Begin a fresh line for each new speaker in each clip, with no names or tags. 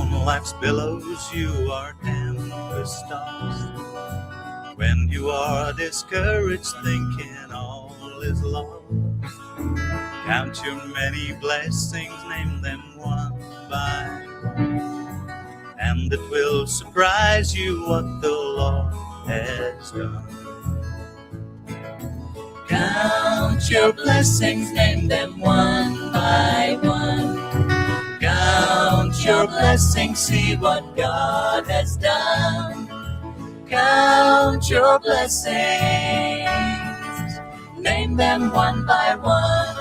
On life's billows you are tempest tossed, when you are discouraged, thinking all is lost, count your many blessings, name them one by one, and it will surprise you what the Lord has done. Count your blessings, name them one by one. Count your blessings, see what God has done. Count your blessings, name them one by one.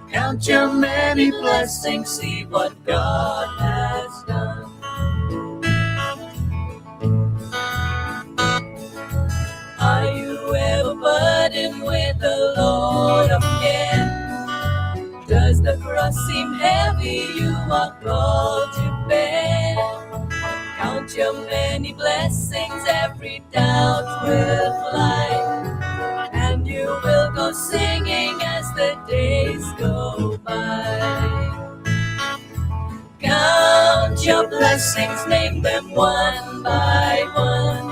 Count your many blessings, see what God has done. Are you ever burdened with the load of care? Does the cross seem heavy you are called to bear? Count your many blessings, every doubt will fly, and you will go singing as the days go by. Count your blessings, name them one by one.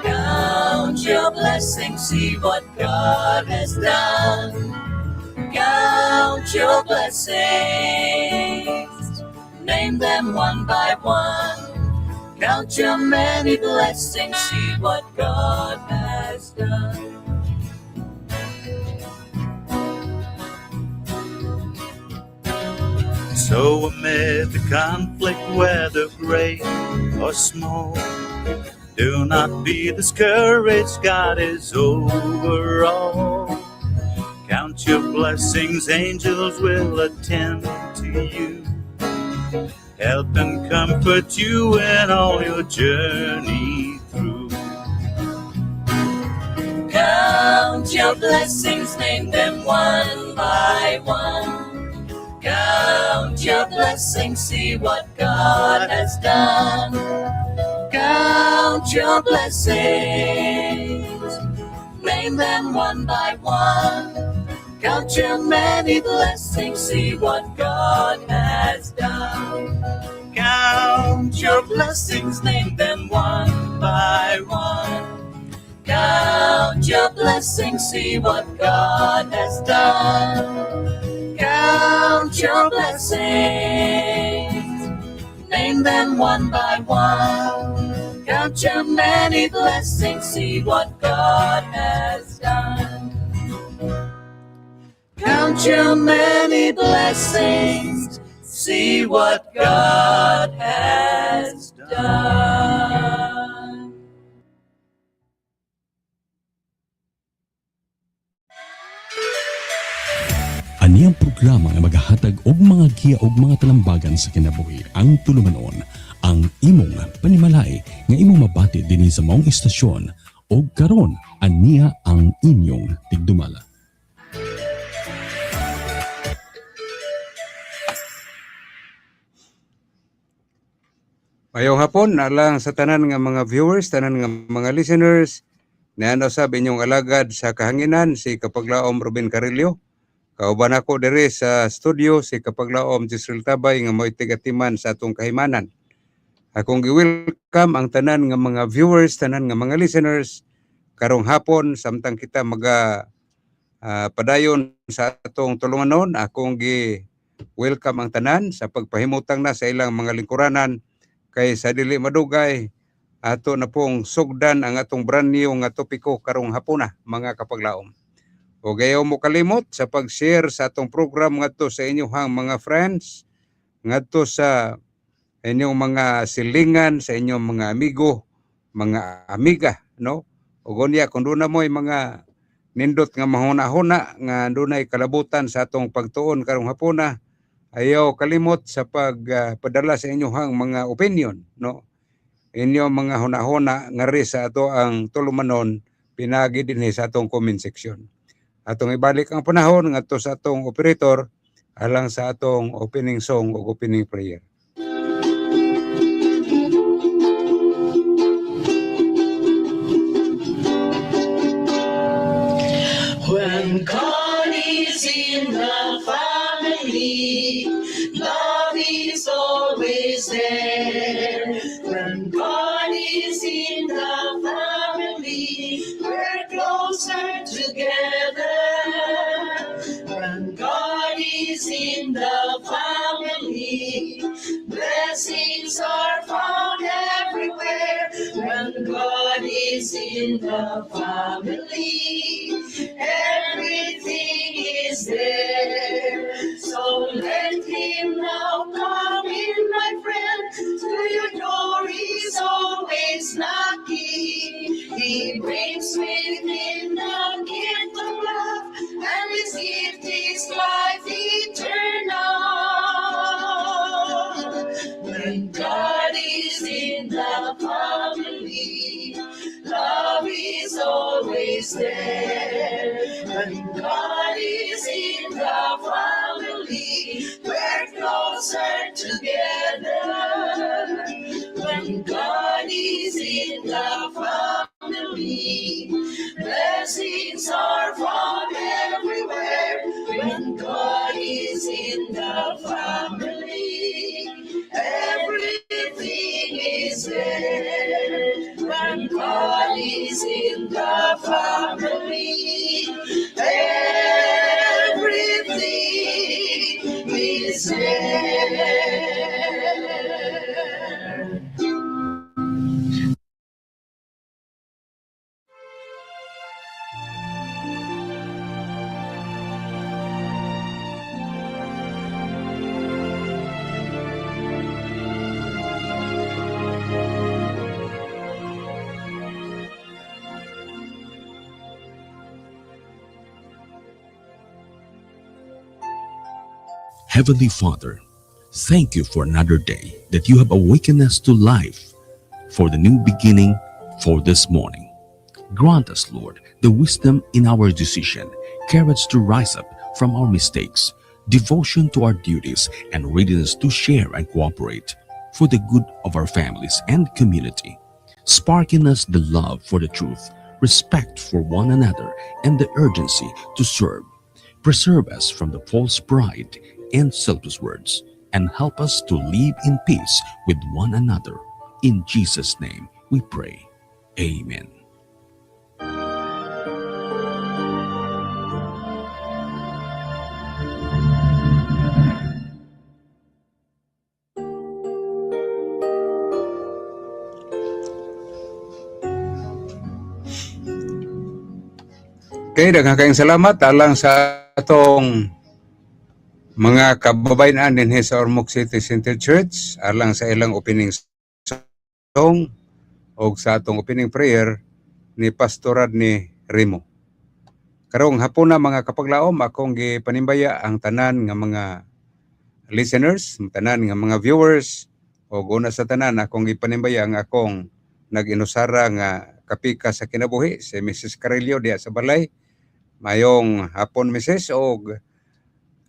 Count your blessings, see what God has done. Count your blessings, name them one by one. Count your many blessings, see what God has done. So amid the conflict, whether great or small, do not be discouraged, God is over all. Count your blessings, angels will attend to you, help and comfort you in all your journey through. Count your blessings, name them one by one. Count your blessings, see what God has done. Count your blessings, name them one by one. Count your many blessings, see what God has done. Count your blessings, name them one by one. Count your blessings, see what God has done. Count your blessings, name them one by one. Count your many blessings, see what God has done. Count your many blessings, see what God has done.
Ani ang programa nga magahatag og mga giya og mga talambagan sa kinabuhi, ang tulumanon, ang imong panimalay nga imong mabati dinhi sa maong istasyon og karon aniya ang inyong tigdumala.
Mayong hapon alang sa tanan nga mga viewers, tanan nga mga listeners, niano sab inyong alagad sa kahanginan si Kapaglaom Ruben Carillo. Kauban ako diri sa studio si Kapaglaom Jisril Tabay nga mo'y tigatiman sa atong kahimanan. Akong gi-welcome ang tanan nga mga viewers, tanan nga mga listeners karong hapon samtang kita maga padayon sa atong tulumanon. Akong gi-welcome ang tanan sa pagpahimutang na sa ilang mga lingkuranan kay sa dili madugay ato na pong sugdan ang atong brand new nga topiko karong hapuna, mga kapaglaom. O gayaw mo kalimot sa pag-share sa atong program ngadto sa inyong mga friends, ngadto sa inyong mga silingan, sa inyong mga amigo, mga amiga, no? O gunya kung doon na mo'y mga nindot nga mahuna-huna nga dunay kalabutan sa atong pagtuon karong hapuna, ayaw kalimot sa pagpadala sa inyong mga opinion, no? Inyong mga hunahuna ngari sa ato ang tulumanon pinagi dinhi sa atong comment section. Atong ibalik ang panahon ngadto sa atong operator alang sa atong opening song o opening prayer.
When God is in the family, love is always always there. When God is in the family, we're closer together. When God is in the family, blessings are found everywhere. When God is in the family, everything is there. So let Him now come in, my friend, to your door. He's always knocking. He brings with him the gift of love, and His gift is life eternal. When God is in the family, love is always there. When God is in the family, we're closer together. When God is in the family, blessings are found everywhere. When God is in the family, everything is there. When God is in the family, everything is there.
Heavenly Father, thank you for another day that you have awakened us to life, for the new beginning for this morning. Grant us, Lord, the wisdom in our decision, courage to rise up from our mistakes, devotion to our duties, and readiness to share and cooperate for the good of our families and community. Spark in us the love for the truth, respect for one another, and the urgency to serve. Preserve us from the false pride and selfish words, and help us to live in peace with one another. In Jesus' name we pray. Amen.
Okay, daghang kayong salamat alang sa atong mga kababayan dinhi sa Ormoc City Center Church, alang sa ilang opening song o sa atong opening prayer ni Pastor Radni Remo. Karong hapon na, mga kapaglaom, akong gipanimbaya ang tanan nga mga listeners, tanan nga mga viewers, o una sa tanan akong gipanimbaya ang akong nag-inusara nga kapika sa kinabuhi, si Mrs. Carillo diha sa balay. Mayong hapon, Mrs., og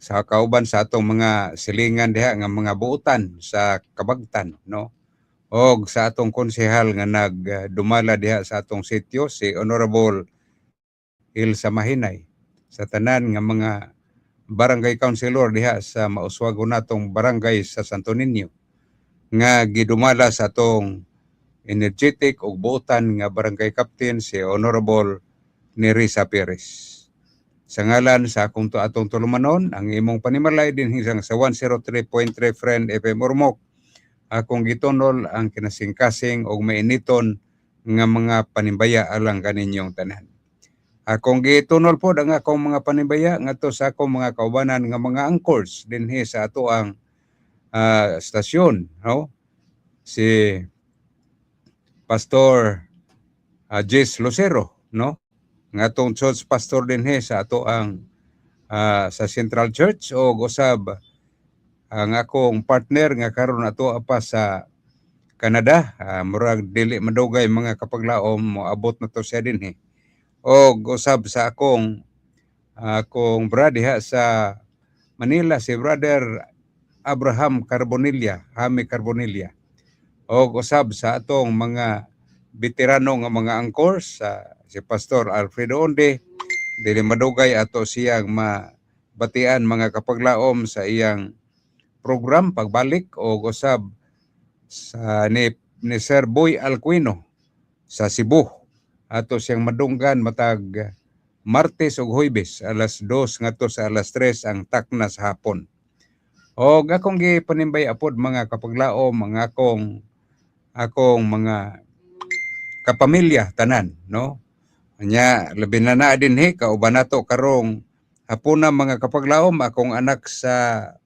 sa kauban sa atong mga silingan diha nga mga buutan sa kabagtan, no, og sa atong konsehal nga nagdumala diha sa atong sitio, si Honorable Ilsa Mahinay, sa tanan nga mga barangay councilor diha sa mauswagon natong barangay sa Santo Niño nga gidumala sa atong energetic ug buutan nga barangay captain, si Honorable Nerissa Perez. Sa ngalan sa akong to atong tulumanon, ang imong panimalay din sa 103.3 Friend FM Ormoc, akong gitunol ang kinasingkasing ug mainiton nga mga panimbaya alang kaninyong tanan. Akong gitunol po ang akong mga panimbaya ngadto sa akong mga kaubanan nga mga anchors dinhi sa ato ang stasyon, no? Si Pastor Jess Lucero, no? Nga atong church pastor dinhi sa ato ang sa Central Church, o usab ang akong partner nga karon ato pa sa Canada, murag dili madugay, mga kapaglaom, moabot na to siya dinhi, og usab sa akong brad diha sa Manila, si Brother Abraham Carbonilla, Hami Carbonilla, og usab sa atong mga veterano nga mga anchors, sa si Pastor Alfredo Onde. Dili madugay ato siyang mabatian, mga kapaglaom, sa iyang program pagbalik, og usab Sa ni Sir Boy Alquino sa Cebu. Ato siyang madunggan matag Martes ug Huwebes, alas 2 ngadto sa alas 3 ang takna sa hapon. Og akong gipanimbay apod, mga kapaglaom, mga akong mga kapamilya tanan, no? Nya labi na naa dinhi kauban nato karong hapuna, mga kapaglaom, akong anak sa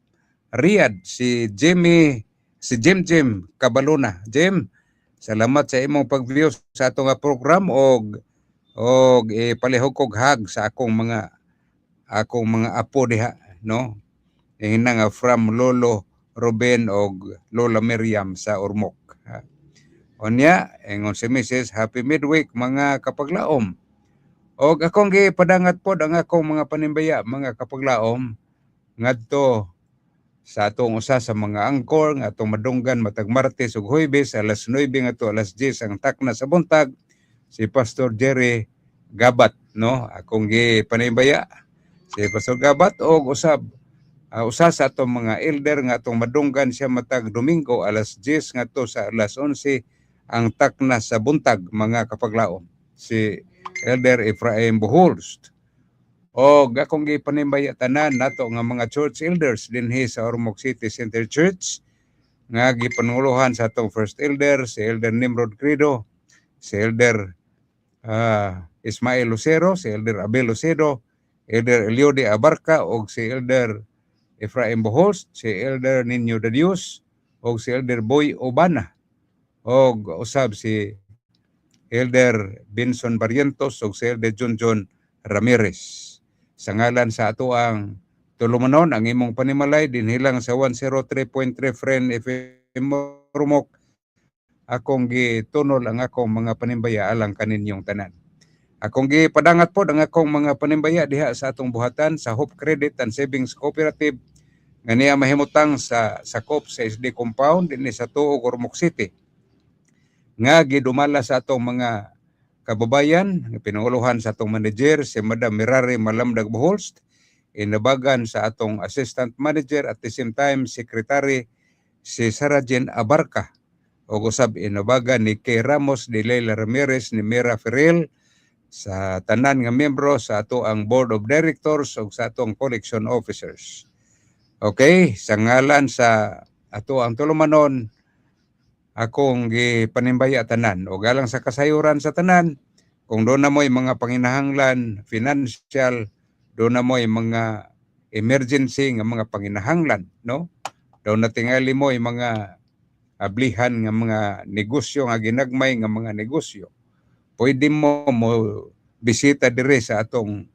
Riyadh, si Jimmy, si Jim Jim Cabaluna. Jim, salamat sa imong pag-view sa atong nga program og ipalihog kog hug sa akong mga apo diha, no? Ingna nga from Lolo Ruben og Lola Miriam sa Ormoc. Ha. Unya, ingon si Mrs. Happy midweek, mga kapaglaom. Og akong gipadangat pod ang akong mga panimbaya, mga kapaglaom, ngadto sa atong usa sa mga anchor nga atong madunggan matag Martes ug Huwebes, alas 9 ngadto alas 10 ang takna sa buntag, si Pastor Jerry Gabat, no? Akong gipanimbaya si Pastor Gabat og usab usa sa atong mga elder nga atong madunggan siya matag Domingo, alas 10 ngadto sa alas 11 ang takna sa buntag, mga kapaglaom, si Elder Ephraim Boholst. Og akong gipanimbaya tanan nato nga mga church elders dinhi sa Ormoc City Center Church nga gipanunguluhan sa atong first elder, si Elder Nimrod Credo, si Elder Ismael Lucero, si Elder Abel Lucero, Elder Eliode Abarca og si Elder Ephraim Boholst, si Elder Nino de Dios og si Elder Boy Obana og usab si Elder Benson Barrientos ug si Elder John John Ramirez. Sa ngalan sa ato ang tulumanon, ang imong panimalay dinhi lang sa 103.3 Friend FM Ormoc, akong gitunol ang akong mga panimbaya alang kaninyong tanan. Akong gipadangat pod ang akong mga panimbaya diha sa atong buhatan sa Hope Credit and Savings Cooperative nga niya mahimutang sa sakop sa SD Compound dinhi sa Tuog, Ormoc City, nga gidumala sa atong mga kababayan nga pinanguluhan sa atong manager, si Madam Mirari Malamdag Boholst, inabagan sa atong assistant manager, at the same time secretary, si Sarah Jane Abarca, ug usab inabagan ni Kay Ramos, ni Leila Ramirez, ni Mira Ferrell, sa tanan nga miyembro sa ato ang board of directors ug sa atong collection officers. Okay, sa ngalan sa ato ang tulumanon, akong gipanimbaya tanan ug alang sa kasayuran sa tanan, kung duna mo'y mga panginahanglan financial, duna mo'y mga emergency nga mga panginahanglan, no? Duna tingali mo'y mga ablihan nga mga negosyo, nga ginagmay nga mga negosyo. Pwede mo mo bisita dire sa atong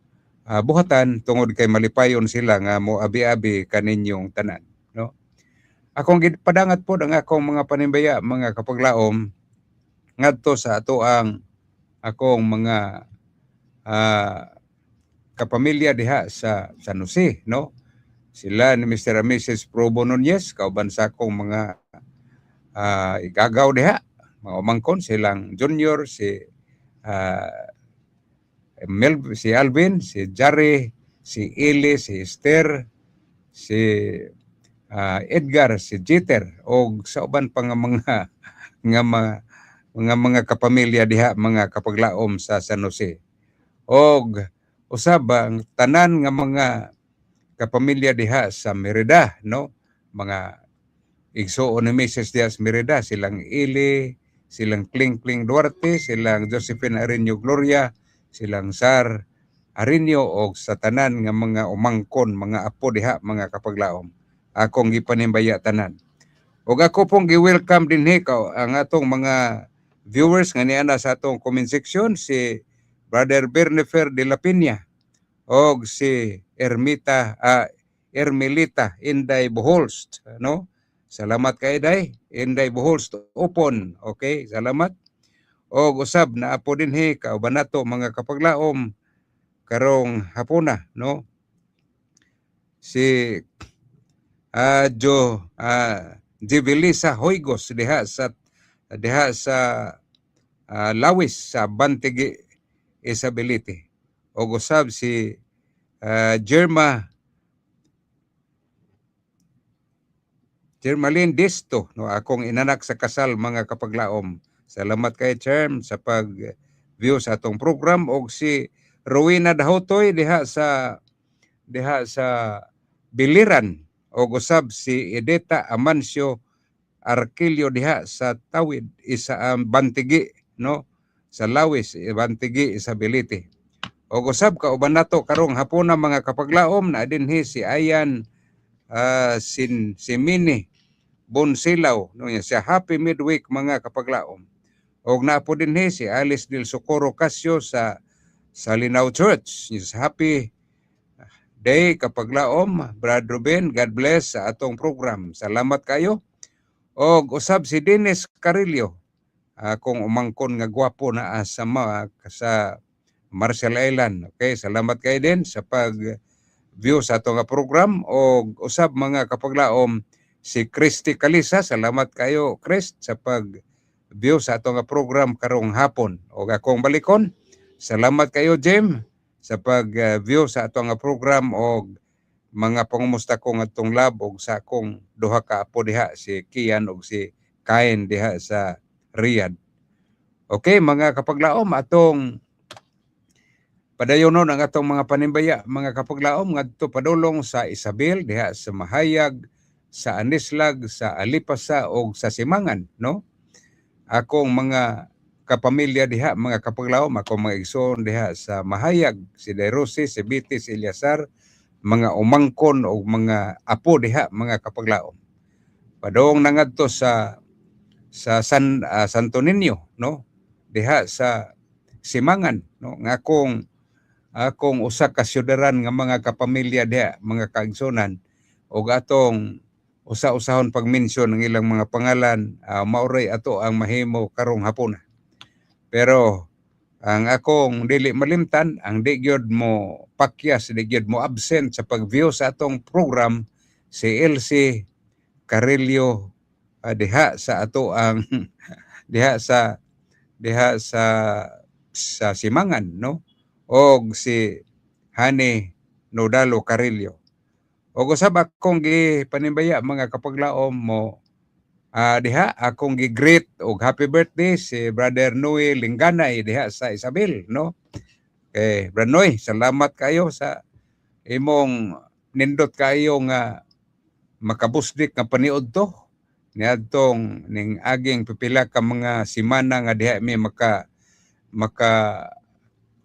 buhatan tungod kay malipayon sila nga mo abi-abi kaninyong tanan, no? Akong gipadangat pod ang akong mga panimbaya, mga kapaglaom, ngadto sa ato ang akong mga kapamilya diha sa San Jose, no? Sila ni Mr. and Mrs. Probo Nunez kauban sa akong mga igagaw diha, mga umangkon, silang Junior, si Mel, si Alvin, si Jerry, si Eli, si Esther, si Edgar, si Jeter og sa uban pa nga mga kapamilya diha, mga kapaglaom, sa San Jose. Og usab ang tanan nga mga kapamilya diha sa Merida, no? Mga igsuon ni Mrs. Diaz Merida, silang Ili, silang Kling Kling Duarte, silang Josephine Arenio Gloria, silang Sar Arenio og sa tanan nga mga umangkon, mga apo diha, mga kapaglaom. Akong gipanimbaya tanan. Ug ako pong gi-welcome dinhi ka ang atong mga viewers nga niana sa atong comment section, si Brother Bernifer de la Peña og si Ermita Ermelita Inday Boholst, no? Salamat kay Inday, Inday Boholst Upon. Okay, salamat. Og usab naa po dinhi kauban nato, mga kapaglaom, karong hapuna, no? Si Jo Jivelisa Hoygos diha sa Lawis sa Bantigue, Isabelite. Og usab si Germa Germaline Disto, no, akong inanak sa kasal, mga kapaglaom. Salamat kay Cherm sa pag view sa atong program. Og si Rowena Dahotoy diha sa Biliran, og usab si Edeta Amancio Arquillo diha sa Tawid isa Bantigi, no, sa Lawis, Bantigi, Isabelite. Og usab kauban nato karong hapuna, mga kapaglaom, na dinhi si Ayan sin si Mini Bonsilaw, no, siya. Happy midweek, mga kapaglaom. Og naa po dinhi si Alice del Socorro Casio sa Linaw Church. Yes, happy day, kapaglaom, Brad Ruben, God bless sa atong program. Salamat kayo. Og usab si Dennis Carillo, akong umangkon nga gwapo na sa Marshall Island. Okay, salamat kayo din sa pag view sa atong nga program. Og usab, mga kapaglaom, si Christy Calisa, salamat kayo, Chris, sa pag view sa atong nga program karong hapon. Og akong balikon, salamat kayo, Jim, sa pag view sa atong nga program og mga pangumusta ko ngadtong lab og sa akong duha ka apo diha, si Kian og si Kain diha sa Riyadh. Okay, mga kapaglaom, atong padayonon ang atong mga panimbaya, mga kapaglaom, ngadto padulong sa Isabel diha sa Mahayag, sa Anislag, sa Alipasa og sa Simangan, no? Akong mga kapamilya diha, mga kapaglaom, akong mga igsoon diha sa Mahayag, si Dairosi, si Biti, si Eliasar, mga umangkon og mga apo diha, mga kapaglaom. Padong nangadto sa Santo Niño, no? Diha sa Simangan, no? Nga akong akong usa ka syudaran nga mga kapamilya diha, mga kaigsunan, ug atong usa-usahon pag-mention ng ilang mga pangalan, maoray ato ang mahimo karong hapon. Pero ang akong dili malimtan, ang di gyud mo pakyas, di gyud mo absent sa pag-view sa atong program, si Elsie Carillo, diha sa ato ang diha sa Simangan, no, og si Hani Nodalo Carillo. Og usab akong gipanimbaya, mga kapaglaom, mo diha akong gi-greet og happy birthday si Brother Noe Lingganay diha sa Isabel, no. Okay, Brother Noe, salamat kayo sa imong nindot kayo nga makabusdik nga paniud to niadtong ning aging pipila ka mga simana nga diha mi maka maka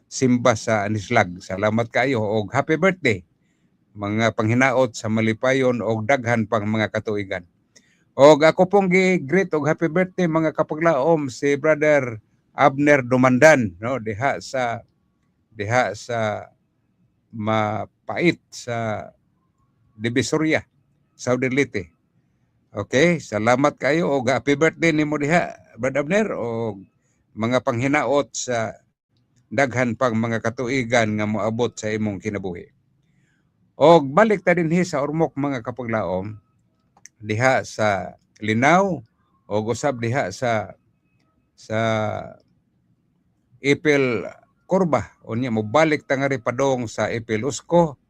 simba sa Anislag. Salamat kayo og happy birthday. Mga panghinaot sa malipayon og daghan pang mga katuigan. Og ako pong gi-greet og happy birthday, mga kapaglaom, si Brother Abner Dumandan, no, diha sa Mapait sa Divisoria, Southern Leyte. Okay, salamat kayo og happy birthday nimo diha, Brother Abner, og mga panghinaot sa daghan pang mga katuigan nga moabot sa imong kinabuhi. Og balik ta dinhi sa Ormoc, mga kapaglaom, diha sa Linaw og usab diha sa Ipil Kurba. Unya mobalik ta ngari padong sa Ipil Usko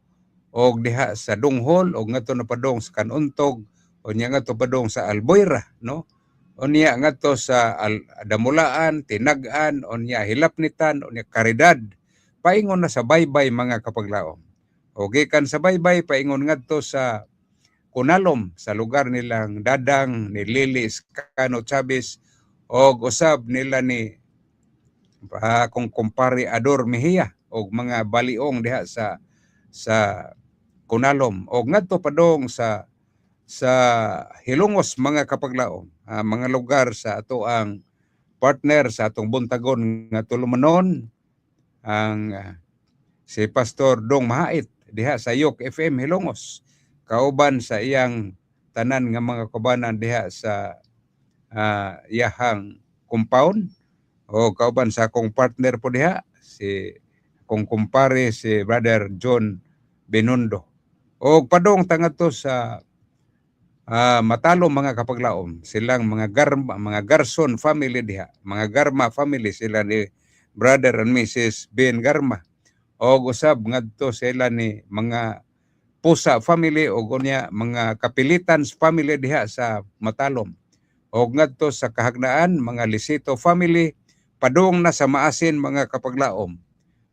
og diha sa Dunghol og ngadto na padong sa Kanuntog, unya ngadto padong sa Alboira, no? Unya ngadto sa Damulaan, Tinag-an, unya Hilapnitan, unya Caridad. Paingon na sa Baybay, mga kapaglaom. O gikan sa Baybay paingon ngadto sa Kunalom, sa lugar nilang Dadang ni Lili Scano Chavez og usab nila ni akong kumpare Ador Mejia og mga baliong diha sa Kunalom, og ngadto padong sa Hilongos, mga kapaglaom, mga lugar sa ato ang partner sa atong buntagon nga tulumanon, ang si Pastor Dong Mahait diha sa Yok FM Hilongos, kauban sa iyang tanan nga mga kabanan diha sa iyahang compound, o kauban sa akong partner po diha, si akong kumpare, si Brother John Benondo. O padong tangadto sa Matalo, mga kapaglaom, silang mga Garma, mga Garson family diha, mga Garma family, sila ni Brother and Mrs. Ben Garma. O usab ngadto sila ni mga Pusa family ug unya mga Kapilitans family diha sa Matalom. Og ngadto sa Kahagnaan, mga Lisito family, padung na sa Maasin, mga kapaglaom.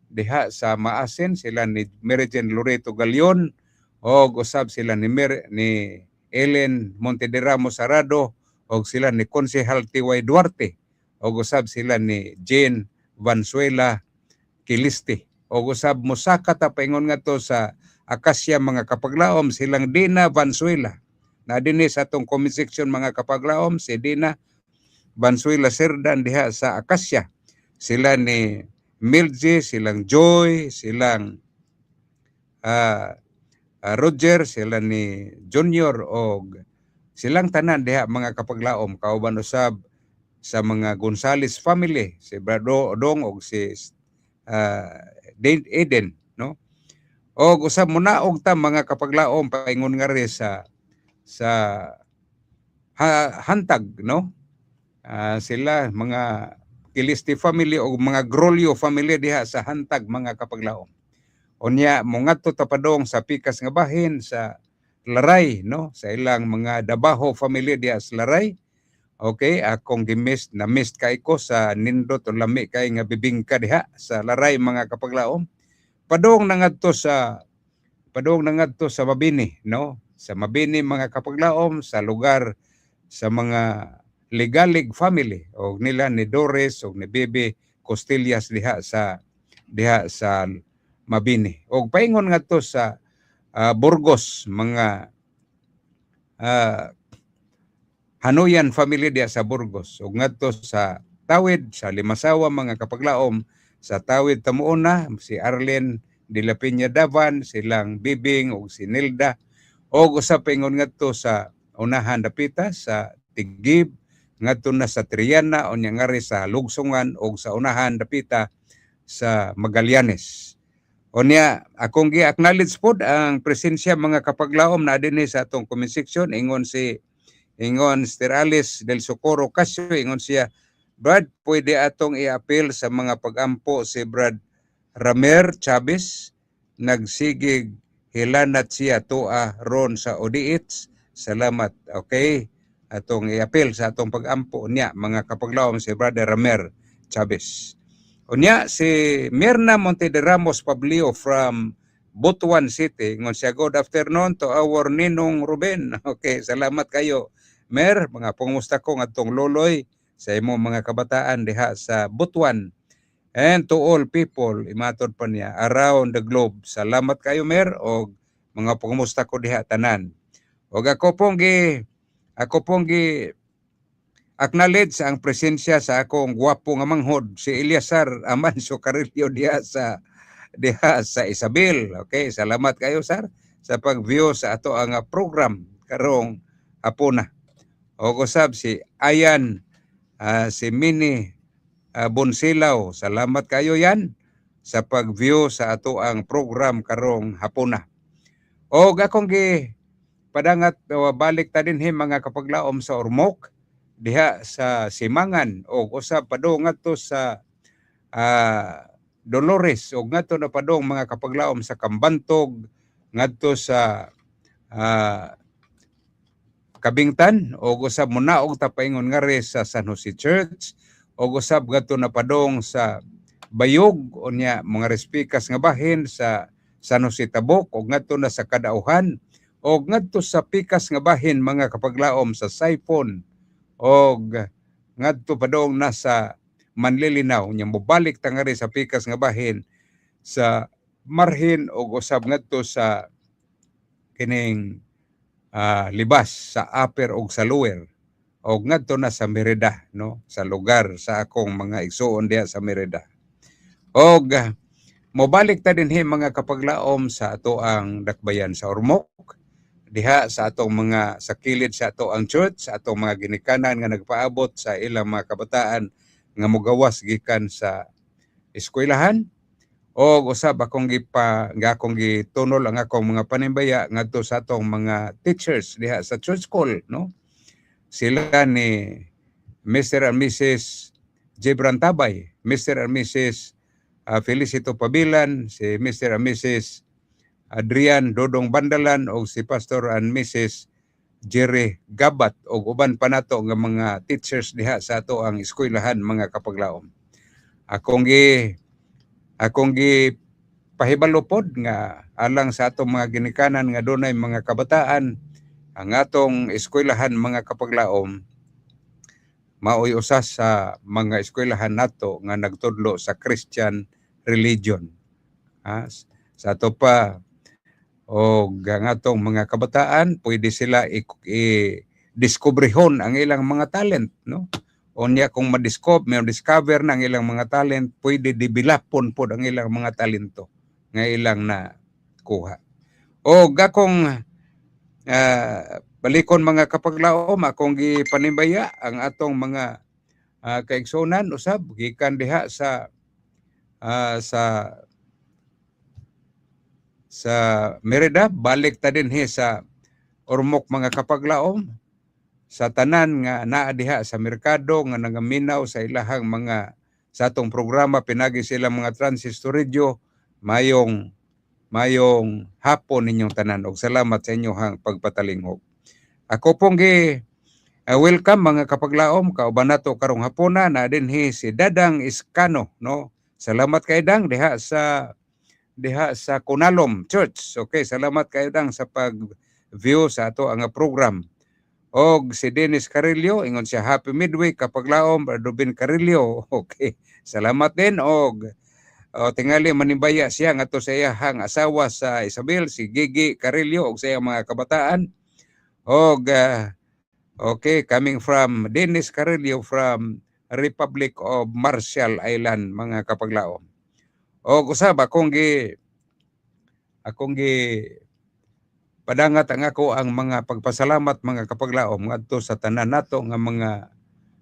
Diha sa Maasin sila ni Mary Jane Loreto Galion og usab sila ni Ellen Montederamo Sarado og sila ni Konsehal TY Duarte og usab sila ni Jane Vanzuela Kiliste og usab mosaka ta paingon ngadto sa Acacia, mga kapaglaom, silang Dina Vanzuela na dinhi sa atong comment section, mga kapaglaom, si Dina Vanzuela Serdan diha sa Acacia, sila ni Milje, silang Joy, silang Roger, sila ni Junior og silang tanan diha, mga kapaglaom, kauban usab sa mga Gonzales family, si Brado Odong og si Eden, no? Og usab munaog ta, mga kapaglaom, paingon ngari sa Hantag, no? Sila mga Kilisti family o mga Grolio family diha sa Hantag, mga kapaglaom. Unya mongadto ta padong sa pikas nga bahin sa Laray, no, sa ilang mga Dabaho family diha sa Laray. Okay, akong gi-miss na miss kay ko sa nindot o lami kay nga bibingka diha sa Laray, mga kapaglaom. Padung na ngadto sa Mabini, no? Sa Mabini, mga kapaglaom, sa lugar sa mga Ligalig family og nila ni Doris og ni Bebe Costillas diha sa Mabini. Og paingon ngadto sa Burgos, mga Hanuyan family diha sa Burgos ug ngadto sa Tawid sa Limasawa, mga kapaglaom, sa Tawid Tamuuna, si Arlene de la Peña Davan, silang Bibing ug si Nilda, og usab paingon ngadto sa unahan dapita sa Tigib, ngadto na sa Triana, unya ngari sa Lugsungan ug sa unahan dapita sa Magallanes. Unya akong gi-acknowledge pod ang presensya, mga kapaglaom, na dinhi sa atong comment section. Ingon Sister Alice del Socorro Casio, ingon siya, "Brad, pwede atong i-appeal sa mga pagampo si Brad Ramer Chavez, nagsigig hilanat siya tua ron sa ODH. Salamat." Okay, atong i-appeal sa atong pagampo niya, mga kapaglaom, si Brother Ramer Chavez. Unya si Mirna Montederamos Pablio from Butuan City. Ingon siya, "Good afternoon to our Ninong Ruben." Okay, salamat kayo. Mer, mga pangumusta ko ngadtong loloy sa imong mga kabataan diha sa Butuan. "And to all people," imatod pa niya, "around the globe." Salamat kayo, Mer, og mga pangumusta ko diha tanan. Og ako pong gi acknowledge ang presensya sa akong gwapo nga manghod, si Eliasar Amanso Carillo, diha sa Isabel. Okay, salamat kayo, sir, sa pag-view sa ato ang program karong hapuna. Og usab si Ayan, si Mini Bonsilaw, salamat kayo yan sa pag-view sa ato ang program karong hapuna. Og akong gi padangat balik ta dinhi, mga kapaglaom, sa Ormoc diha sa Simangan og usab padung ngadto sa Dolores og ngadto na padung, mga kapaglaom, sa Kambantog, ngadto sa Kabingtan og usab munaog ta paingon ngari sa San Jose Church og usab ngadto na padung sa Bayog, unya mga respikas nga bahin sa San Jose Tabuk og ngadto na sa Kadauhan og ngadto sa pikas nga bahin, mga kapaglaom, sa Saifon og ngadto padung na sa Manlilinaw. Nya mobalik ta ngari sa pikas nga bahin sa Marhin og usab ngadto sa kining Libas sa upper og sa lower og ngadto na sa Merida, no, sa lugar sa akong mga igsuon diha sa Merida. Og mobalik ta dinhi, mga kapaglaom, sa ato ang dakbayan sa Ormoc diha sa atong mga sa kilid sa ato ang church, sa atong mga ginikanan nga nagpaabot sa ilang mga kabataan nga mogawas gikan sa eskwelahan. Og usab akong gitunol ang akong mga panimbaya ngadto sa atong mga teachers diha sa church school, no, sila ni Mr. and Mrs. Jebran Tabay, Mr. and Mrs. Felicito Pabilan, si Mr. and Mrs. Adrian Dodong Bandalan og si Pastor and Mrs. Jerry Gabat og uban pa nato nga mga teachers diha sa ato ang eskwelahan, mga kapaglaom. Akong gi pahibalo pod nga alang sa atong mga ginikanan nga dunay mga kabataan, ang atong eskwelahan, mga kapaglaom, maoy usa sa mga eskwelahan nato nga nagtudlo sa Christian religion. Ha? Sa ato pa og ang atong mga kabataan, pwede sila i-diskubrehon ang ilang mga talent, no? Unya kung ma-discover, may discover na ang ilang mga talent, pwede developon pod ang ilang mga talento nga ilang na kuha. O akong balikon, mga kapaglaom, akong gipanimbaya ang atong mga kaigsunan usab gikan diha sa Merida, balik ta dinhi sa Ormoc, mga kapaglaom, sa tanan nga naa diha sa merkado nga nangaminaw sa ilahang mga sa atong programa pinagi sila mga transistor radio. Mayong mayong hapon ninyong tanan og salamat sa inyong pagpatalinghog. Ako pong gi welcome, mga kapaglaom, kauban nato karong hapona na dinhi si Dadang Iskano, no? Salamat kay Dang diha sa Kunalom Church. Okay, salamat kay Dang sa pag-view sa ato ang program. Og si Dennis Carillo, ingon siya, "Happy midweek, kapaglaom, Brother Carillo." Okay, salamat din og o, tingali manimbaya siya ngadto sa iyahang asawa sa Isabel, si Gigi Carillo, og sa iyang mga kabataan. Og okay, coming from Dennis Carillo from Republic of Marshall Island, mga kapaglaom. Og usab akong gi padangat ang ako ang mga pagpasalamat, mga kapaglaom, ngadto sa tanan nato nga mga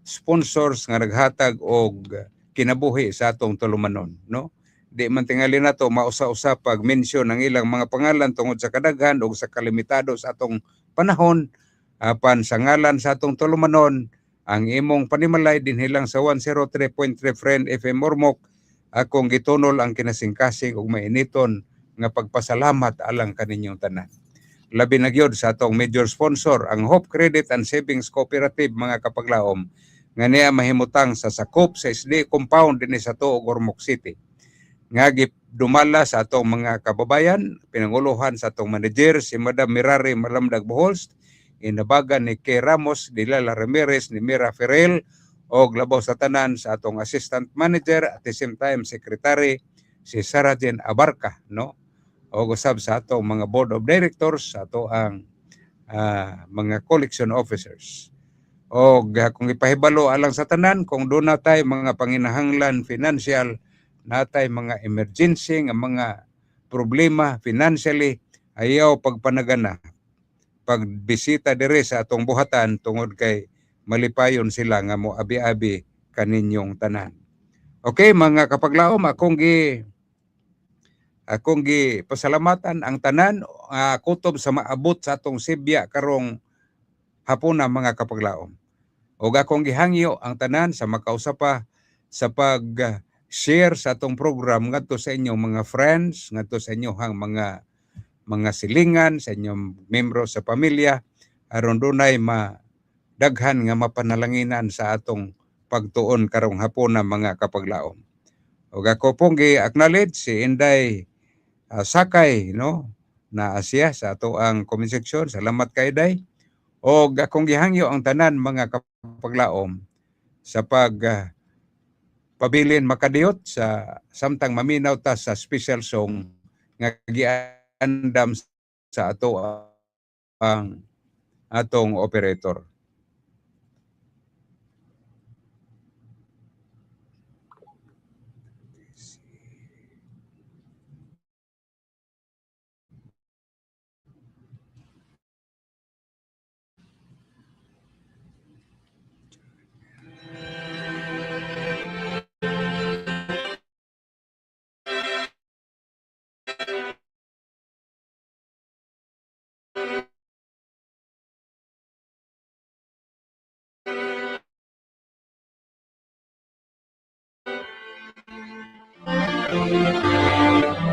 sponsors nga naghatag og kinabuhi sa atong tulumanon, no? Di man tingali nato mausa-usa pag mention ang ilang mga pangalan tungod sa kadaghan og sa kalimitado sa atong panahon, apan sa ngalan sa atong tulumanon, ang imong panimalay dinhi lang sa 103.3 Friend FM Ormoc, akong gitunol ang kinasingkasing ug mainiton nga pagpasalamat alang kaninyong tanan. Labi na gyud sa atong major sponsor, ang Hope Credit and Savings Cooperative, mga kapaglaom, nga niya mahimutang sa sakop sa SD compound dinhi sa Tuog, Ormoc City. Nga dumala sa atong mga kababayan, pinanguluhan sa atong manager si Madam Mirari Malamdag Boholst, inabagan ni Kay Ramos, Dilala Ramirez, ni Mira Ferrell, og labaw sa tanan sa atong assistant manager at the same time secretary si Sarah Jane Abarca, no? Og usab sa atong mga board of directors, sa ato ang mga collection officers. Og kung ipahibalo alang sa tanan, kung doon natay mga panginahanglan financial, natay mga emergency nga mga problema financially, ayaw pagpanagana pagbisita dire sa atong buhatan tungod kay malipayon sila nga mo abi-abi kaninyong tanan. Okay, mga kapaglaom, akong gi pasalamatan ang tanan kutob sa maabot sa atong sibya karong hapuna, mga kapaglaom. Ug akong gihangyo ang tanan sa makausa pa sa pag share sa atong program ngadto sa inyong mga friends, ngadto sa inyong mga silingan, sa inyong membro sa pamilya aron dunay ma daghan nga mapanalanginan sa atong pagtuon karong hapuna, mga kapaglaom. Ug ako pong gi-acknowledge si Inday Sakay, no, na siya sa ato ang comment section. Salamat kay Inday. Og akong gihangyo ang tanan, mga kapaglaom, sa pag pabilin makadiyot sa samtang maminaw ta sa special song nga giandam sa ato ang atong operator.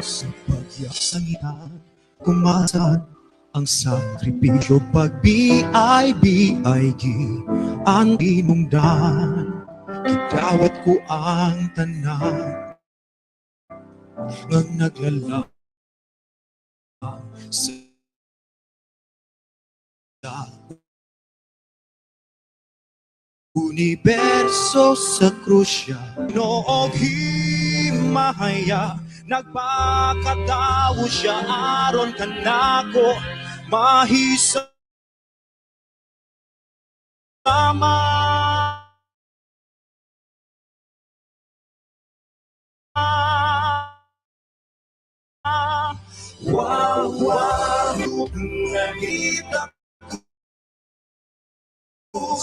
Sa pagyasangita Kumasan ang sakripisyo pag BIBIG ang tinungdan. Gidawat ko ang tanan nga naglala sa universo sa krusya. Noog himaya, nagpakatawo siya aron kanako mahisama. Wow, wow, nakita ko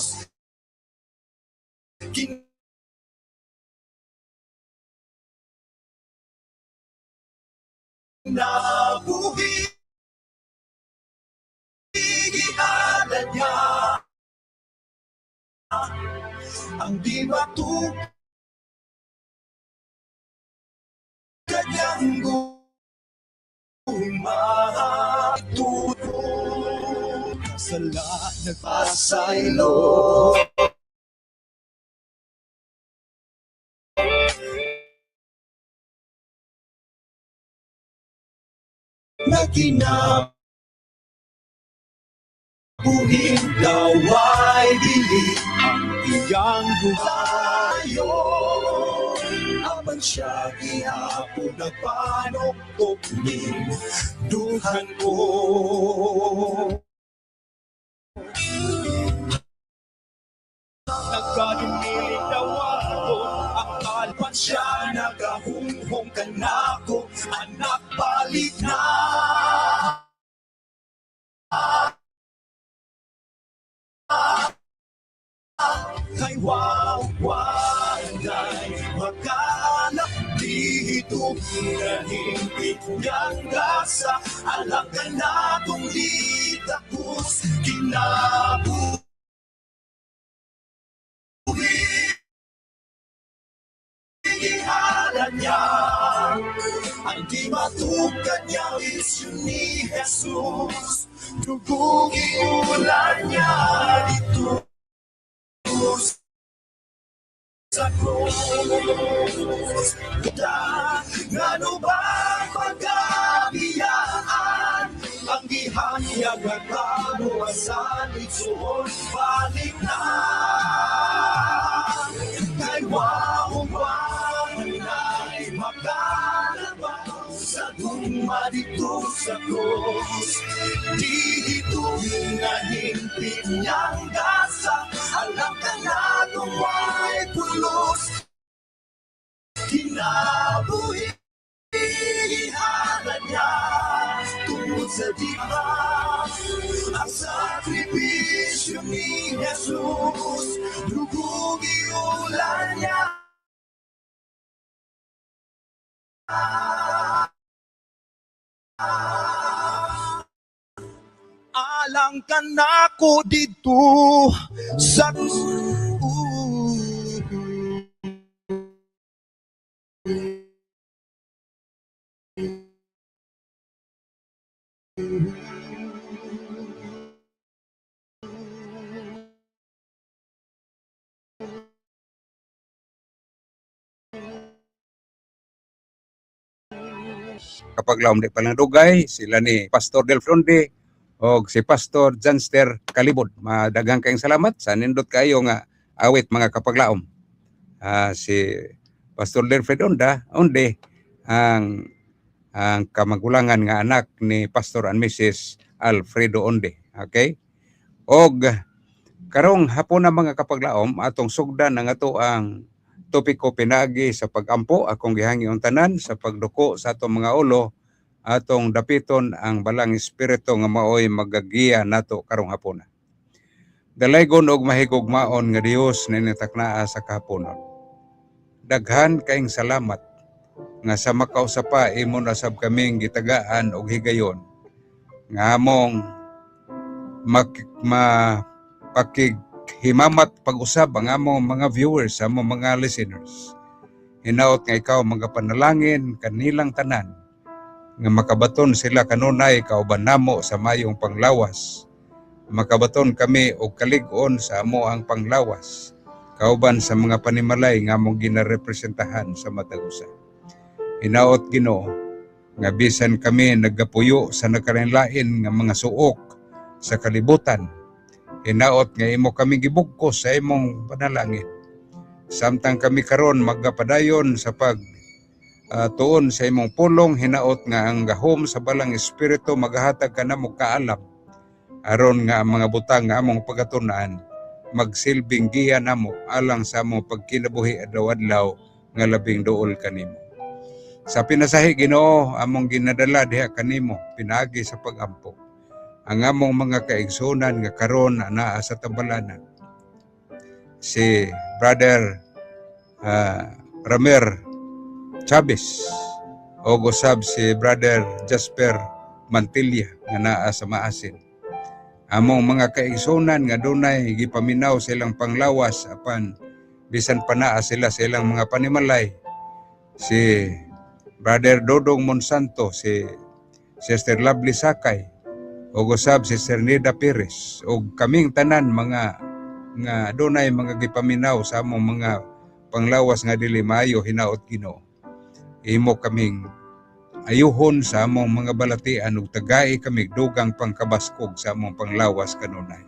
kinabuhi gihalad niya ang di matukad niyang gugma. Tuto sala nagpasaylo na kinabuhing daway dili ang iyang buhayo. Apan siya gihapon nagpanuktok ning duhan ko. Nagkadumilig dawagon ang kalpan siya nagahunghong kanako anak balik na. Kay wow, walay makalap dito nahimpit niyang gasa alang ka na kung litakos kinabuhi gihalad niya ang di matukad niya isyu ni Jesus dugong iulan niya dito sa krus. Ngano ba pagkabiyaan ang gihanyag nga kabuwasan igsuon balik na. Kay wow walay makalabaw sa gugma dito sa krus. Dito nahimpit niyang gasa alam ka na kung wa'y pulos. Kinabuhi gihalad niya tungod sa diba ang sakripisyo ni Jesus dugong iulan niya. Alang kanako dito sa
Kapag laom di palang dugay, sila ni Pastor Del Fronde o si Pastor Janster Kalibod. Madaghang kayong salamat sa nindot kayo nga awit, mga kapaglaom. Si Pastor Delfred Onda, Onde ang kamagulangan nga anak ni Pastor and Mrs. Alfredo Onde. Okay? Og karong hapon na, mga kapaglaom, atong sugdan ang ato ang topiko pinaagi sa pagampo. Akong gihangyo ang tanan sa pagduko sa atong mga ulo, atong dapiton ang Balang Espiritu nga maoy magagiya nato karong hapon. Dalaygon og mahigugmaon nga Dios na nitaknaa sa kahaponon. Daghan kaayong salamat nga sa makausa pa imo na sab kaming gitagaan og higayon nga among mapakighimamat pag-usab ang among mga viewers, among mga listeners. Hinaot nga ikaw magapanalangin kanilang tanan. Nga makabaton sila kanunay kauban namo sa mayong panglawas. Makabaton kami og kalig-on sa amoang panglawas kauban sa mga panimalay nga among ginarepresentahan sa matag usa. Hinaot, Ginoo, nga bisan kami nagapuyo sa nagkalain nga mga suok sa kalibutan, hinaot nga imo kami gibugkos sa imong panalangin. Samtang kami karon magapadayon sa pag tuon sa imong pulong, hinaot nga ang gahom sa Balaang Espiritu magahatag kanamo kaalam aron nga ang mga butang nga among pagatunan magsilbing giya namo alang sa among pagkinabuhi adlaw-adlaw nga labing duol kanimo. Sa pinasahi, Ginoo, among ginadala diha kanimo pinaagi sa pagampo ang among mga kaigsunan nga karon anaa sa tabalanan. Si Brother Ramer Chavez o usab si Brother Jasper Mantilla nga naa sa Maasin. Among mga kaigsunan nga dunay gipaminaw sa ilang panglawas apan bisan pa naa sila sa ilang mga panimalay, si Brother Dodong Monsanto, si Sister Lovely Sakay ug usab si Sister Nida Perez ug kaming tanan mga nga dunay mga gipaminaw sa among mga panglawas nga dili maayo. Hinaot, Ginoo, imo kaming ayuhon sa among mga balatian ug tagai kami dugang pangkabaskog sa among panglawas kanunay.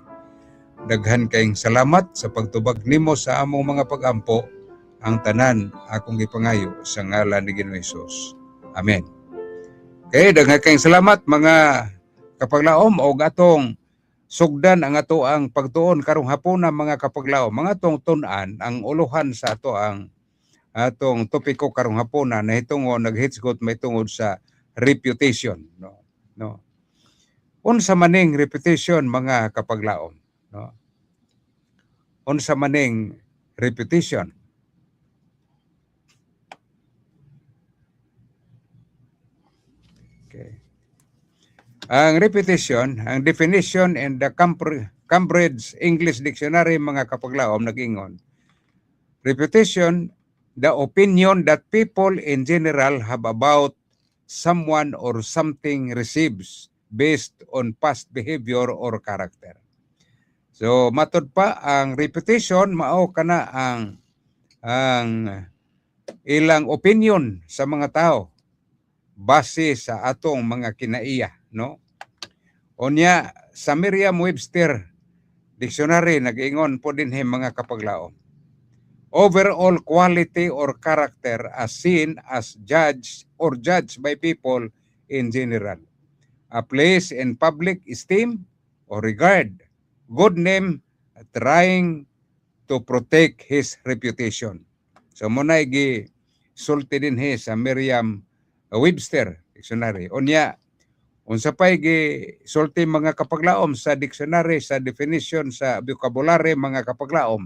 Daghan kayong salamat sa pagtubag nimo sa among mga pagampo. Ang tanan akong gipangayo sa ngalan ni Ginoong Hesus. Amen. Okay, daghan kayong salamat, mga kapaglaom, og atong sugdan ang ato ang pagtuon karong hapuna, mga kapaglaom. Mga atong tun-an ang uluhan sa ato ang atong topiko karong hapuna nahitungod naghitsgot may tungod sa reputation, no? Unsa maning reputation, mga kapaglaom, no? Unsa maning reputation? Okay. Ang reputation, ang definition in the Cambridge English Dictionary, mga kapaglaom, nag-ingon: Reputation, the opinion that people in general have about someone or something receives based on past behavior or character. So matod pa ang reputation mao kana ang ilang opinion sa mga tao base sa atong mga kinaiya, no? Unya sa Merriam-Webster Dictionary nag-ingon po dinhi, mga kapaglaom: Overall quality or character as seen as judged or judged by people in general. A place in public esteem or regard. Good name, trying to protect his reputation. So mao na gi sulti dinhi sa Merriam-Webster Dictionary. Unya, unsa pay gi sulti, mga kapaglaom, sa dictionary, sa definition sa vocabulary, mga kapaglaom?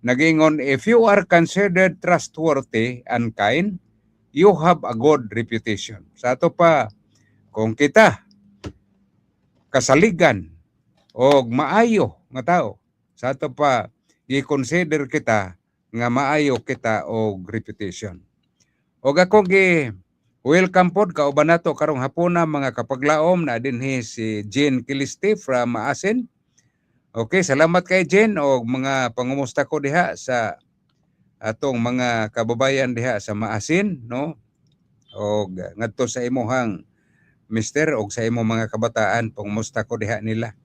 Nagingon, if you are considered trustworthy and kind, you have a good reputation. Sa ato pa, kung kita kasaligan o maayo nga tao, sa ato pa gi-consider kita nga maayo kita og reputation. Og ako gi welcome pod kauban nato karong hapuna, mga kapaglaom, na dinhi si Jean Kilisti from Maasin. Okay, salamat kay Jen og mga pangumusta ko diha sa atong mga kababayan diha sa Maasin, no? Og ngadto sa imuhang mister og sa imong mga kabataan, pangumusta ko diha nila.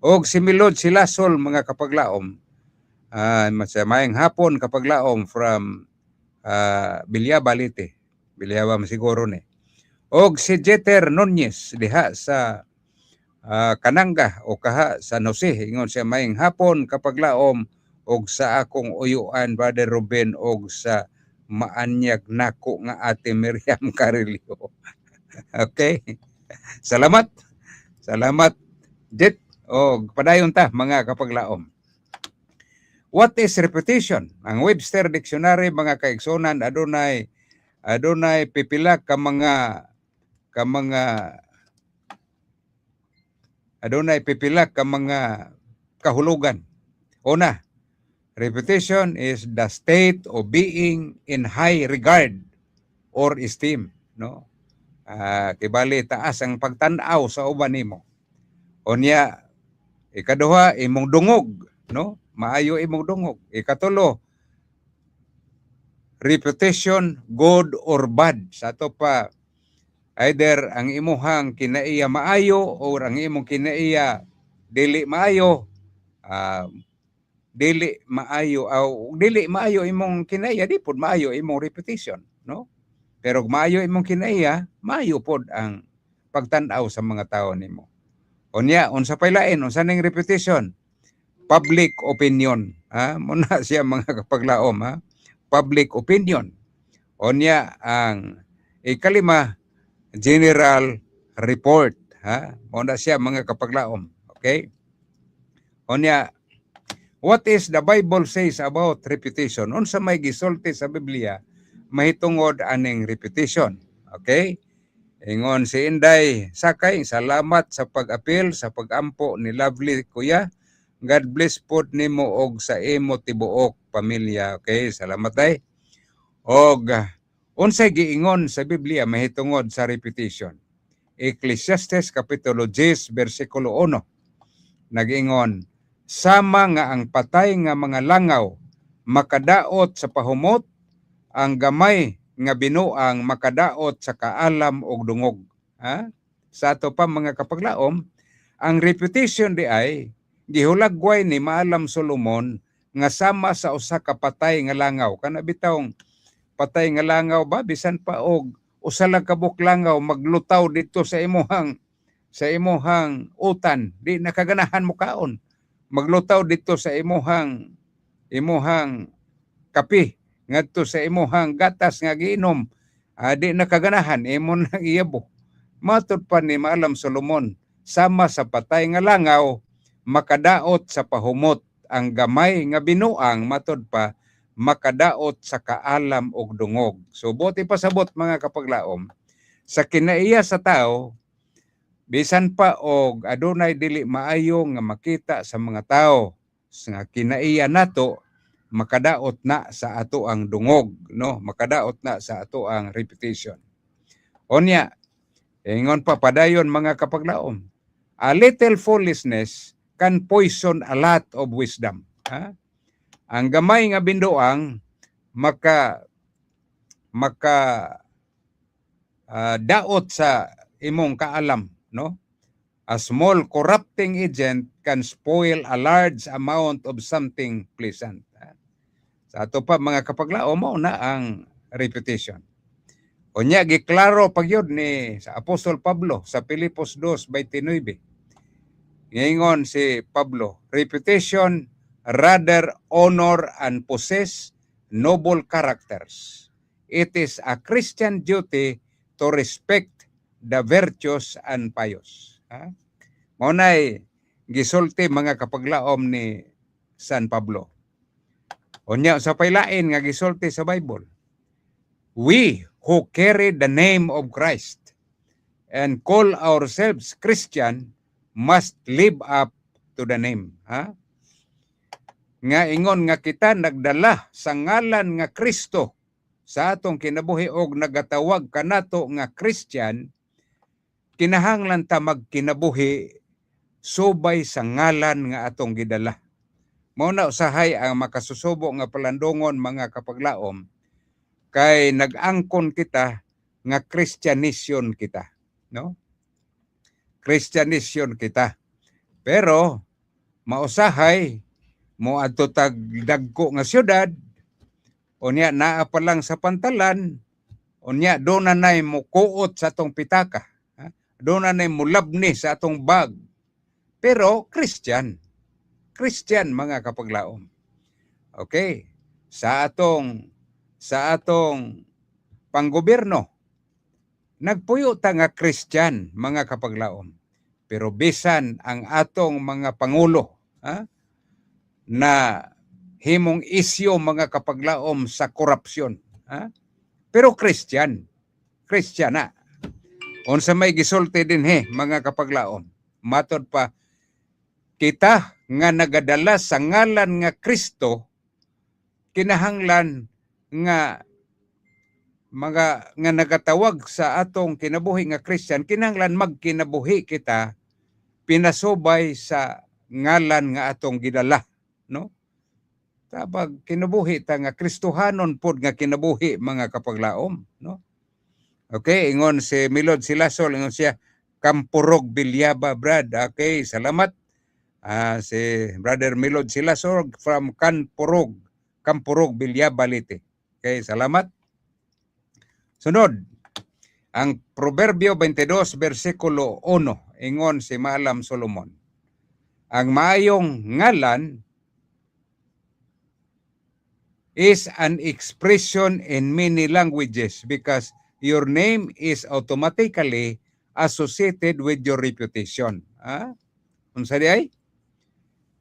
Og si Milod Silasol, mga kapaglaom. Sa maayong hapon, kapaglaom, from Villaba, Leyte. Villaba siguro ni. Og si Jeter Nunez diha sa Kananga o kaha sa Jose. Ingon siya, maayong hapon, kapaglaom, og sa akong uyuan Brother Ruben og sa maanyag nako nga Ate Miriam Carillo. Okay. Salamat. Salamat, Jet. Og padayon ta, mga kapaglaom. What is reputation? Ang Webster Dictionary, mga kaigsunan, adunay pipila ka mga adunay pipila ka mga kahulugan. Una, reputation is the state of being in high regard or esteem, no? Kibali taas ang pagtan-aw sa uban nimo. Unya ikaduha, imong dungog, no? Maayo imong dungog. Ikatulo, reputation, good or bad. Sa ato pa, either ang imuhang kinaiya maayo or ang imong kinaiya dili maayo, dili maayo aw dili maayo imong kinaiya, di pod maayo imong reputation, no? Pero kung maayo imong kinaiya, maayo pod ang pagtan-aw sa mga tao nimo. Unya, unsa pay lain? Unsa ning reputation? Public opinion, ha? Muna siya, mga kapaglaom, ha? Public opinion. Unya ang ikalima, general report, ha? Muna siya, mga kapaglaom. Okay? Unya, what is the Bible says about reputation? Unsa may gisulti sa Biblia mahitungod aning reputation? Okay? Ingon si Inday Sakay, "Salamat sa pag-apil sa pag-ampo ni Lovely, Kuya. God bless pod nimo og sa imo tibuok pamilya." Okay, salamat ay. Og unsay giingon sa Biblia mahitungod sa reputation? Ecclesiastes kapitulo 10 bersikulo 1. Nagingon, "Sama nga ang patay nga mga langaw makadaot sa pahumot, ang gamay nga binuang makadaot sa kaalam og dungog." Ha? Sa ato pa, mga kapaglaom, ang reputation di ay gihulagway ni Maalam Solomon nga sama sa usa ka patay nga langaw. Kana bitawng patay nga langaw ba, bisan pa og usa lang ka buok langaw maglutaw dito sa imuhang utan, di nakaganahan mo kaon. Maglutaw dito sa imuhang kape, ngadto sa imuhang gatas nga giinom, di nakaganahan, imo nang iyabo. Matod pa ni Maalam Solomon, sama sa patay nga langaw makadaot sa pahumot, ang gamay nga binuang, matod pa, makadaot sa kaalam og dungog. So buot ipasabot, mga kapaglaom, sa kinaiya sa tao, bisan pa og adunay dili maayo nga makita sa mga tao sa kinaiya nato, makadaot na sa ato ang dungog, no? Makadaot na sa ato ang reputation. Onya, ingon pa padayon, mga kapaglaom, "A little foolishness can poison a lot of wisdom." Ha? Ang gamay nga binduang maka maka daot sa imong kaalam, no? "A small corrupting agent can spoil a large amount of something pleasant." Ha? Sa ato pa, mga kapaglaom, mao na ang reputation. Unya giklaro pagyud ni sa Apostol Pablo sa Filipos 2:29. Ngingon si Pablo, "Reputation, rather honor and possess noble characters. It is a Christian duty to respect the virtuous and pious." Ha? Mao nay gisulti, mga kapaglaom, ni San Pablo. Unya sa paylain nga gisulti sa Bible, "We who carry the name of Christ and call ourselves Christian must live up to the name." Ha? Nga ingon nga kita nagdala sa ngalan nga Kristo sa atong kinabuhi og nagatawag kanato nga Christian, kinahanglan ta magkinabuhi subay sa ngalan nga atong gidala. Mao na usahay ang makasusubo nga palandungon, mga kapaglaom, kay nag-angkon kita nga Christianisyon kita, no? Christianisyon kita. Pero mausahay mo adto tag dagko nga syudad, unya naa pa lang sa pantalan, unya do na nay mukuot sa atong pitaka, ha? Do na nay mulabni sa atong bag. Pero Christian. Christian, mga kapaglaom. Okay. Sa atong panggobyerno, nagpuyo ta nga Christian, mga kapaglaom. Pero bisan ang atong mga pangulo, ha, na himong isyo, mga kapaglaom, sa korupsyon, ha? Pero Christian, Christian na. Unsa may gisulti dinhi, mga kapaglaom? Matod pa, kita nga nagadala sa ngalan nga Kristo kinahanglan nga Mga nga nagatawag sa atong kinabuhi nga Christian, kinahanglan magkinabuhi kita pinasubay sa ngalan nga atong gidala, no? Tabag kinabuhi ta nga Kristohanon pod nga kinabuhi, mga kapaglaom, no? Okay, ingon si Milod Silasol, ingon siya, Kampurog, Villaba, Brad. Okay, salamat. Si Brother Milod Silasol from Kanpurog, Kampurog, Villaba, Leyte. Okay, salamat. Sunod, ang Proverbio 22 versikulo 1, ingon si Maalam Solomon: "Ang maayong ngalan is an expression in many languages because your name is automatically associated with your reputation." Ah? Unsa di ay?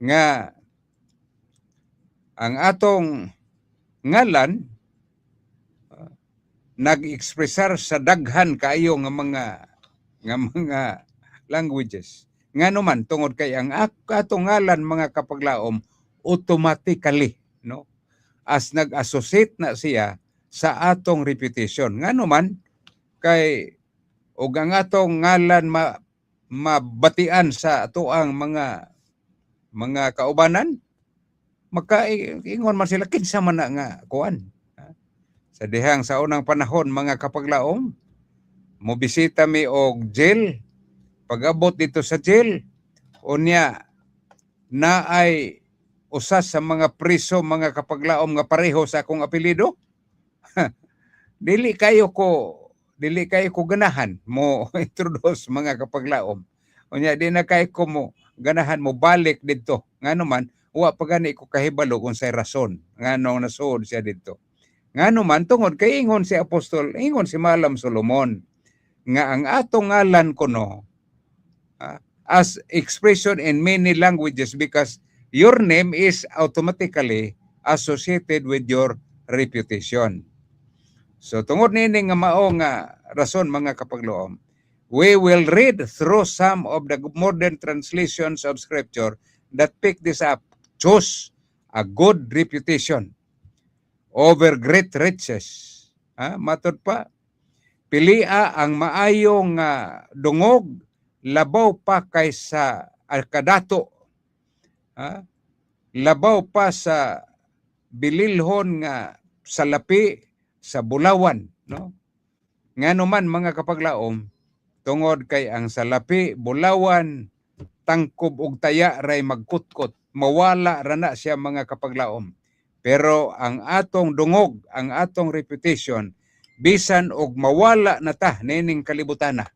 Nga ang atong ngalan nag-expressar sa daghan kaayo nga mga languages. Ngano man? Tungod kay ang atong ngalan, mga kapaglaom, automatically, no, as nag-associate na siya sa atong reputation. Ngano man kay og ang atong ngalan mabatian sa atoang mga kaubanan, makaingon man sila, "Kinsa man na nga kuan?" Ha? Sa dihang sa unang panahon, mga kapaglaom, mobisita mi og jail. Pag-abot dito sa jail, unya naay usa sa mga priso, mga kapaglaom, nga pareho sa akong apelyido. Dili kayo ko ganahan mo introduce, mga kapaglaom. Unya di na kayo ko mo ganahan mo balik didto. Ngano man, wa pa gani ko kahibalo kung say rason nganong nasuod siya didto. Ngano man, tungod kay ingon si apostol, ingon si Malam Solomon nga ang atong ngalan kuno as expression in many languages because your name is automatically associated with your reputation. So tungod niini nga mao nga rason, mga kapaglaom, we will read through some of the modern translations of scripture that pick this up. Choose a good reputation over great riches. Ha? Matod pa, pilia ang maayong dungog labaw pa kaysa kadato. Ha? Labaw pa sa bililhon nga salapi sa bulawan, no? Ngano man, mga kapaglaom, tungod kay ang salapi bulawan, tangkob og taya ray magkutkot, mawala ra na siya, mga kapaglaom. Pero ang atong dungog, ang atong reputation, bisan og mawala na ta nining kalibutana,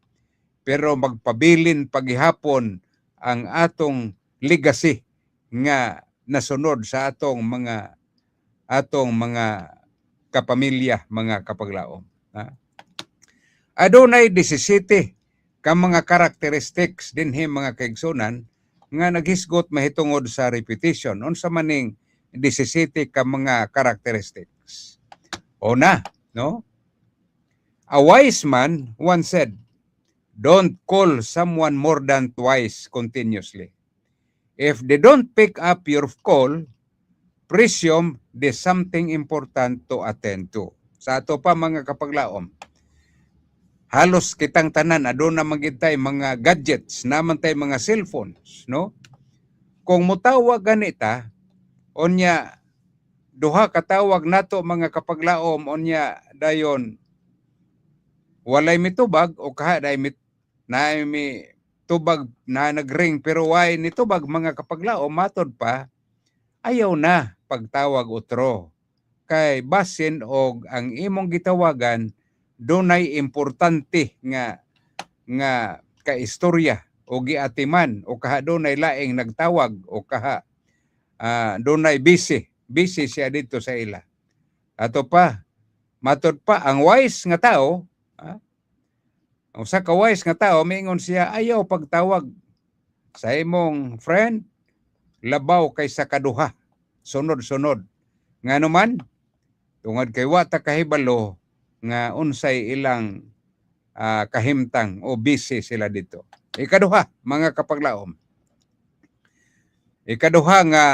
pero magpabilin pagihapon ang atong legacy nga nasunod sa atong mga kapamilya, mga kapaglaom. Ha? Adunay 17 ka mga characteristics dinhi, mga kaigsunan, nga naghisgot mahitungod sa reputation. Unsa maning 17 ka mga characteristics? Una, no? A wise man once said, "Don't call someone more than twice continuously. If they don't pick up your call, presume there's something important to attend to." Sa ato pa, mga kapaglaom, halos kitang tanan aduna man gid tay mga gadgets, naman tay mga cellphones, no? Kung mutawag ganita, unya duha ka tawag nato, mga kapaglaom, unya dayon walay mitubag o kaha day mit na mi tubag na nagring pero way nitubag, mga kapaglaom, matod pa, ayaw na pagtawag otro kay basin og ang imong gitawagan dunay importante nga kaistorya o giatiman o kaha dunay laing nagtawag o kaha dunay busy busy siya dito sa ila. Ato pa, matod pa, ang wise nga tao, usa ka wise nga tao, miingon siya, ayaw pagtawag sa imong friend labaw kaysa kaduha sunod-sunod. Ngano man? Tungod kay wa ta kahibalo nga unsay ilang kahimtang o busy sila dito. Ikaduha, mga kapaglaom, ikaduha nga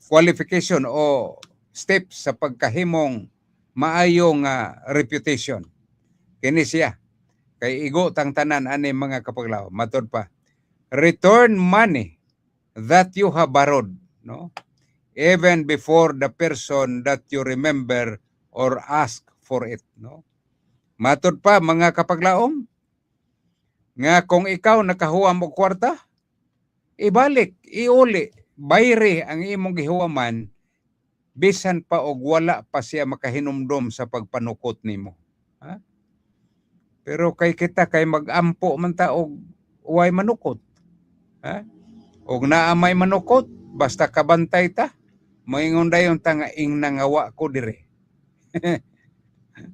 qualification o steps sa pagkahimong maayo nga reputation. Kini siya kay igo tang tanan ani, mga kapaglaom. Matod pa, return money that you have borrowed, no, even before the person that you remember or ask for it, no? Matod pa, mga kapaglaom, nga kung ikaw nakahuwam og kwarta, ibalik, iuli, bayri ang imong gihuwaman bisan pa og wala pa siya makahinumdom sa pagpanukot nimo, ha? Pero kay kita kay mag-ampo man ta og way manukot, ha? Og naa may manukot, basta kabantay ta, moingon dayon ta nga ing nangawa ko dire,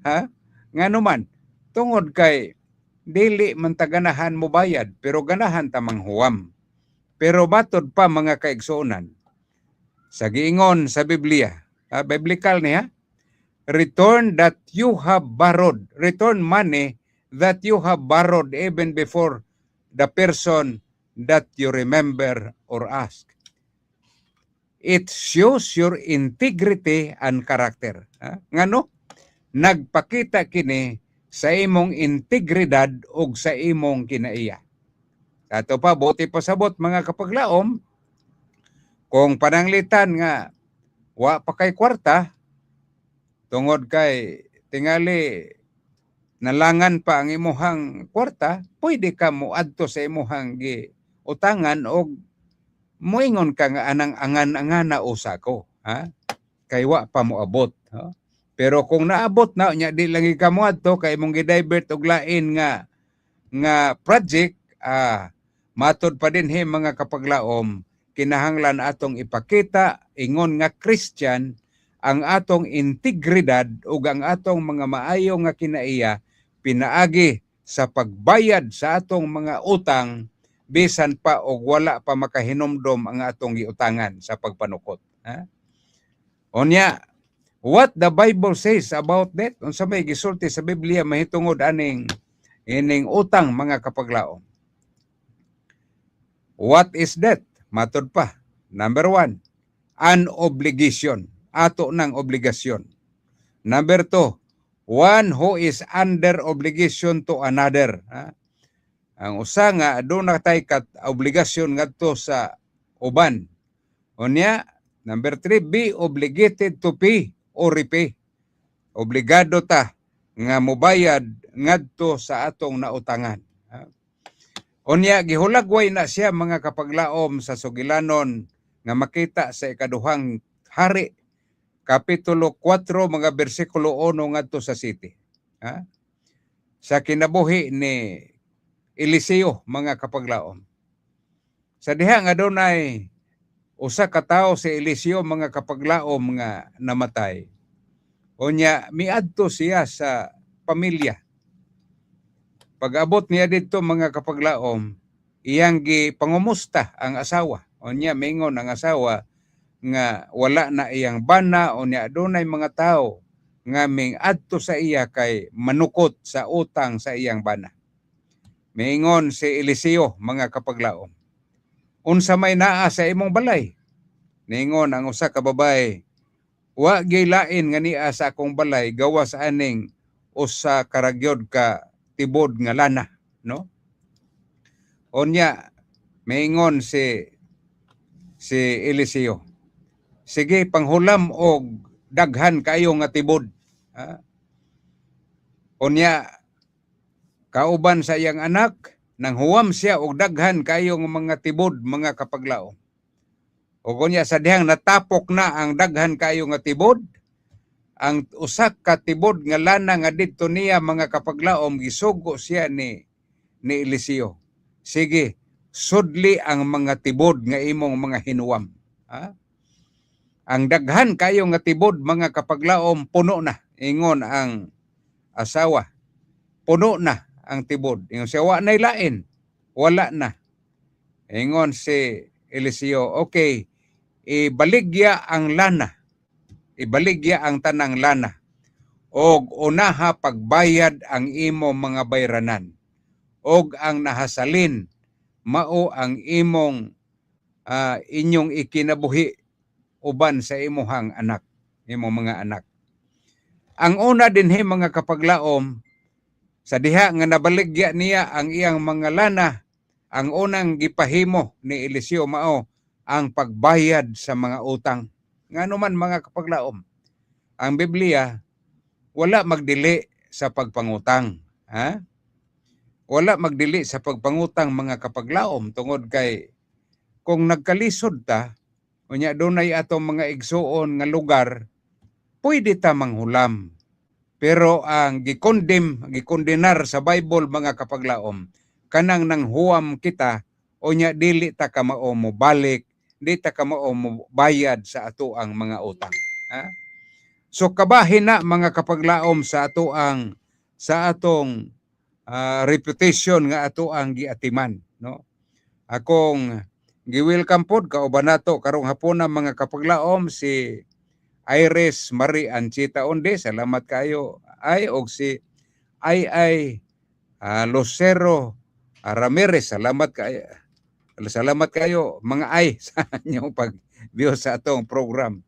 ha? Ngano man? Tungod kay dili man ta ganahan mo bayad, pero ganahan ta manghuwam. Pero matod pa, mga kaigsuonan, sa giingon sa Biblia, biblical niya, return that you have borrowed, return money that you have borrowed even before the person that you remember or ask. It shows your integrity and character. Ha? Ngano? Nagpakita kini sa imong integridad ug sa imong kinaiya. Ato pa, buot ipasabot, mga kapaglaom, kung pananglitan nga wa pa kay kwarta, tungod kay tingali nalangan pa ang imuhang kwarta, pwede ka moadto sa imuhang gi utangan og moingon ka nga anang angan-angana usa ko, ha? Kay wa pa moabot, ha? Pero kung naabot na unya, di lang ka moadto kay imong gi-divert og lain nga project. Matod pa dinhi, mga kapaglaom, kinahanglan atong ipakita ingon nga Christian ang atong integridad ug ang atong mga maayo nga kinaiya pinaagi sa pagbayad sa atong mga utang bisan pa og wala pa makahinumdom ang atong giutangan sa pagpanukot, ha? Unya, what the Bible says about that? Unsa may gisulti sa Biblia mahitungod aning ining utang, mga kapaglaom? What is debt? Matod pa. Number one, an obligation. Ato ng obligasyon. Number two, one who is under obligation to another. Ha? Ang usa nga aduna tay kat obligasyon ngadto sa uban. Unya, number three, be obligated to pay or repay. Obligado ta nga mobayad ngadto sa atong nautangan. Ha? Unya, gihulagway na siya, mga kapaglaom, sa sugilanon nga makita sa Ikaduhang Hari kapitulo 4 mga bersikulo 1 ngadto sa 7. Ha? Sa kinabuhi ni Eliseo, mga kapaglaom. Sa diha nga dunay usa ka tawo si Eliseo, mga kapaglaom, nga namatay. Unya miadto siya sa pamilya. Pag-abot niya didto, mga kapaglaom, iyang gipangumusta ang asawa. Unya mingon ang asawa nga wala na iyang bana, unya adunay mga tawo nga ming-adto sa iya kay manukot sa utang sa iyang bana. Miingon si Eliseo, mga kapaglaom, "Unsa may naa sa imong balay?" Niingon ang usa ka babae, "Wa gyud lain nga nia sa akong balay gawas aning usa karagyod ka tibod nga lana," no? Unya miingon si Eliseo, "Sige, panghulam og daghan kayo nga tibod." Ha? Unya kauban sa iyang anak, nang huwam siya og daghan kayo nga mga tibod, mga kapaglaom. Ug unya sa dihang natapok na ang daghan kayo nga tibod, ang usa ka tibod nga lana nga didto niya, mga kapaglaom, gisugo siya ni Eliseo. "Sige, sudli ang mga tibod nga imong mga hinuwam." Ha? "Ang daghan kayo nga tibod, mga kapaglaom, puno na," ingon ang asawa. "Puno na ang tibod." Ingon siya, "Wa na'y lain. Wala na." Ingon si Eliseo, "Okay, ibaligya ang lana. Ibaligya ang tanang lana. Og unaha pagbayad ang imo mga bayranan. Og ang nahasalin, mao ang imong inyong ikinabuhi uban sa imuhang anak, imong mga anak." Ang una dinhi, mga kapaglaom, sa diha nga nabaligya niya ang iyang mga lana, ang unang gipahimo ni Eliseo mao ang pagbayad sa mga utang. Ngano man, mga kapaglaom, ang Biblia wala magdili sa pagpangutang. Ha? Wala magdili sa pagpangutang, mga kapaglaom, tungod kay kung nagkalisod ta, unya dunay atong mga igsuon nga lugar, pwede ta manghulam. Pero ang gi-condemn, gikondenar sa Bible, mga kapaglaom, kanang nanghuwam kita, unya dili ta kamao mo balik, di ta kamao mo bayad sa ato ang mga utang. Ha? So kabahin na, mga kapaglaom, sa atong reputation nga ato ang giatiman, no? Akong gi-welcome pod kauban nato karong hapon mga kapaglaom si Iris Marie Anchita Onde, salamat kayo ay, og si Ay Ay Lucero Ramirez, salamat kayo. Salamat kayo mga ay sa inyong pag-view sa atong program.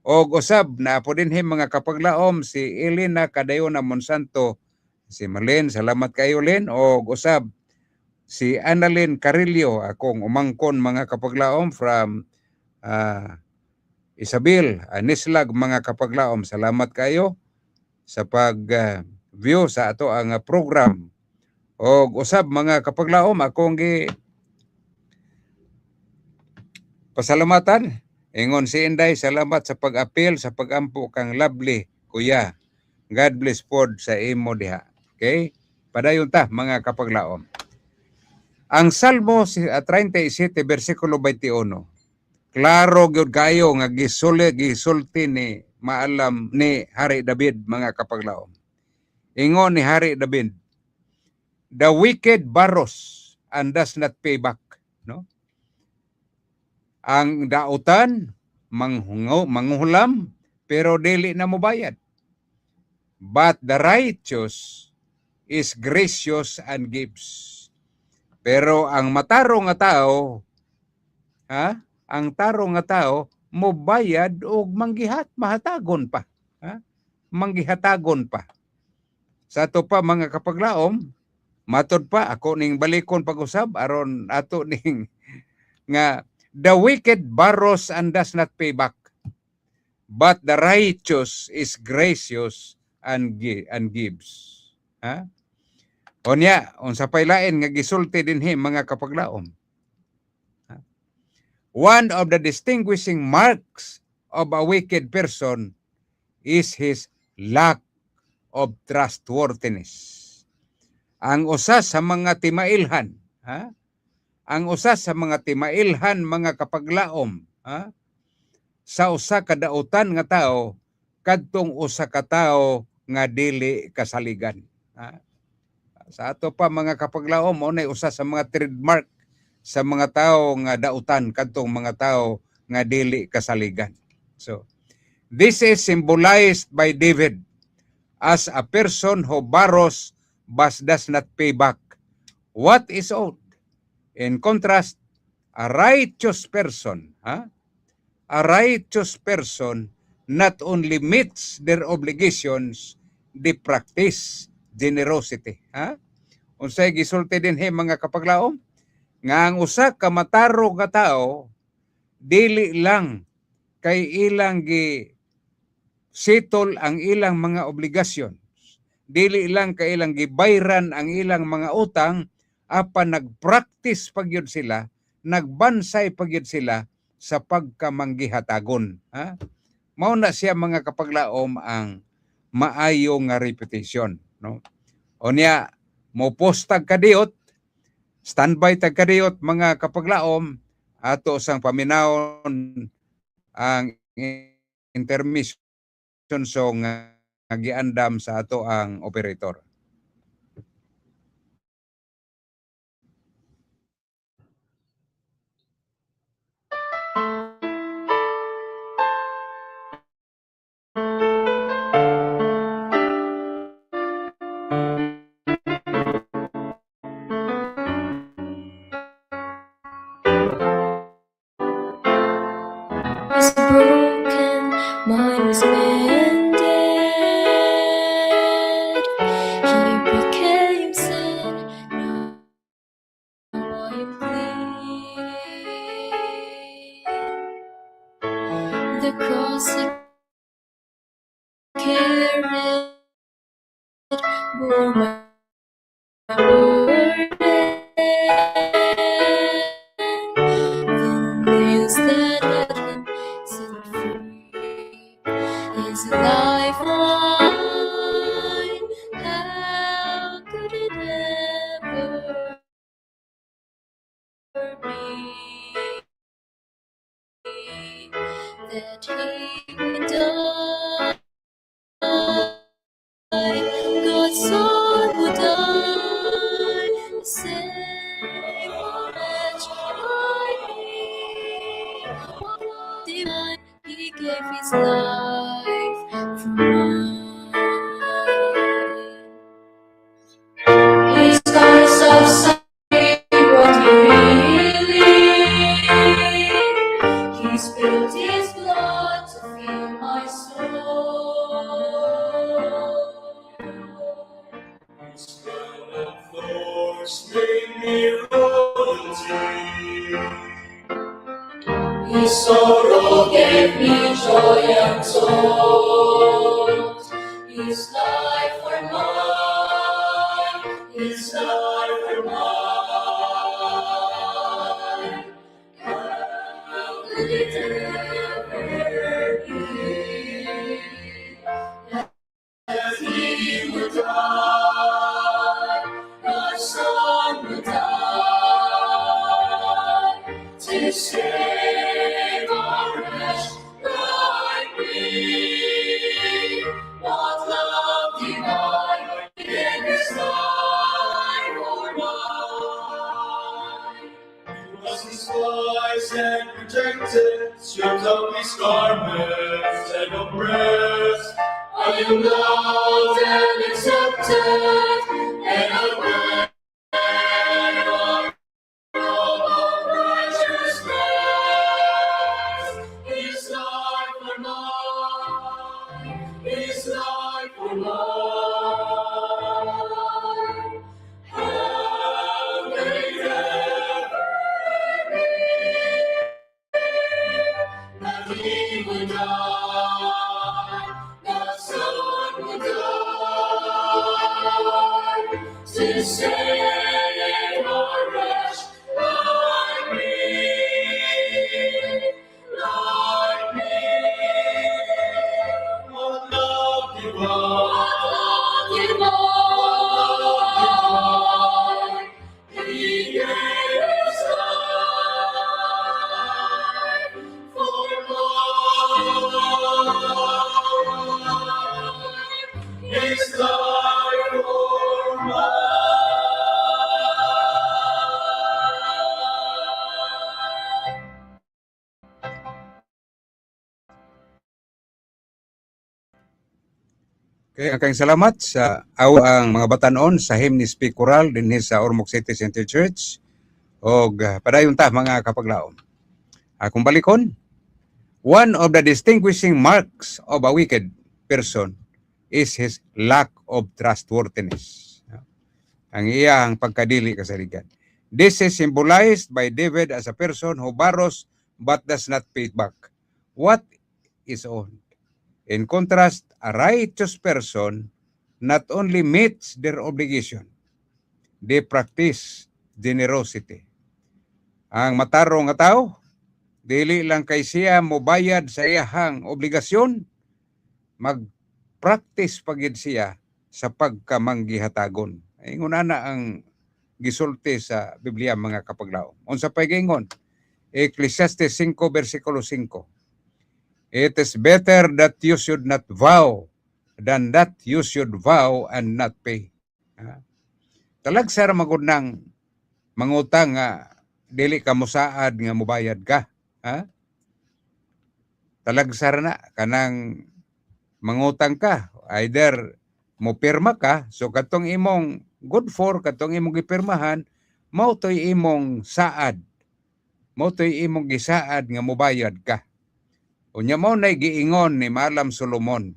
Og usab na po dinhi, mga kapaglaom, si Elena Cadayona Monsanto, si Marlene, salamat kayo, Len. Og usab si Annalyn Carillo, akong umangkon, mga kapaglaom, from Isabel Anislag, mga kapaglaom. Salamat kayo sa pag view sa ato ang program. Og usab, mga kapaglaom, akong gi pasalamatan. Ingon si Inday, "Salamat sa pag-apil, sa pag-ampo kang lovely kuya. God bless pod sa imo diha." Okay? Padayon ta, mga kapaglaom. Ang Salmo 37 bersikulo 21. Klaro gyud kayo nga gisuli gisulti ni maalam ni Hari David, mga kapaglaom. Ingon ni Hari David, "The wicked borrows and does not pay back," no? Ang dautan manghungaw, manghulam pero dili na mobayad. "But the righteous is gracious and gives." Pero ang matarong nga tao, ha? Ang tarong nga tao mobayad og manggihat mahatagon pa, ha? Manggihatagon pa. Sa ato pa, mga kapaglaom, matod pa ako ning balikon pag-usab aron ato ning nga "The wicked borrows and does not pay back, but the righteous is gracious and gives." Ha? Onya, unsa pay lain nga gisulti dinhi, mga kapaglaom? Ha? "One of the distinguishing marks of a wicked person is his lack of trustworthiness." Ang usa sa mga timailhan, ha? Ang usa sa mga timailhan, mga kapaglaom, ha? Sa usa ka dautan nga tao kadtong usa ka tawo nga dili kasaligan. Ha? Sa ato pa, mga kapaglaom, mao nay usa sa mga trademark sa mga tao nga dautan, kadtong mga tao nga dili kasaligan. So, "This is symbolized by David as a person who borrows but does not pay back what is owed. In contrast, a righteous person, ha? A righteous person not only meets their obligations, they practice generosity." Ha? Unsay gisulti dinhi, mga kapaglaom? Nga ang usa ka matarong nga tao dili lang kay ilang gi settle ang ilang mga obligasyon. Dili lang kay ilang gibayran ang ilang mga utang, apan nagpractice pa gyud sila, nagbansay pa gyud sila sa pagkamanggihatagon. Ha? Mao na siya, mga kapaglaom, ang maayo nga reputation, no? Unya, mo post tag kadiyot, standby tag kadiyot, mga kapaglaom, ato sang paminawon ang intermission song nga giandam sa ato ang operator.
Was broken, mine was mended.
Carried, bore my burden. The nails that had him set free. His life mine. How could it ever be that he would die? God's Son would die to save a wretch like me. What divine, he gave his life for mine. His scars of suffering brought me healing. He spilled his blood to fill my soul.
His crown of thorns made me royalty.
His sorrow gave me joy untold. His life for mine, His life for mine. How could it ever be that he would die, God's Son would die to save a wretch like me? What love divine, he gave his life for mine.
He was despised and rejected, stripped of his garments and oppressed.
I am loved and accepted, and I wear a robe of righteousness. His life for mine, His life for mine. How could it ever be that he would die, God's Son would die to save a wretch like me, like me?
What love divine,
What love divine, He gave His life for mine.
His life for mine.
Kaya kayong salamat sa aw ang mga batanon sa Hymn Speak Choral dinhi sa Ormoc City Center Church. Og padayon ta, mga kapaglaom. Akong balikon, one of the distinguishing marks of a wicked person is his lack of trustworthiness. Ang iyang pagkadili kasaligan. This is symbolized by David as a person who borrows but does not pay back what is owed. In contrast, a righteous person not only meets their obligation, they practice generosity. Ang matarong nga tao, dili lang kay siya mobayad sa iyahang obligasyon, mag-practice pagid siya sa pagkamanggihatagon. Ingon ana ang gisulti sa Biblia, mga kapaglaom. Unsa pay giingon? Ecclesiastes 5 versikulo 5. "It is better that you should not vow than that you should vow and not pay." Ha? Talagsa ra magud nang mangutang nga dili ka mosaad nga mobayad ka. Ha? Talagsa ra na kanang mangutang ka, either mo pirma ka, so katong imong good for, katong imong gipirmahan, mao toy imong saad, mao toy imong gisaad nga mobayad ka. Unya mao nay giingon ni Malam Solomon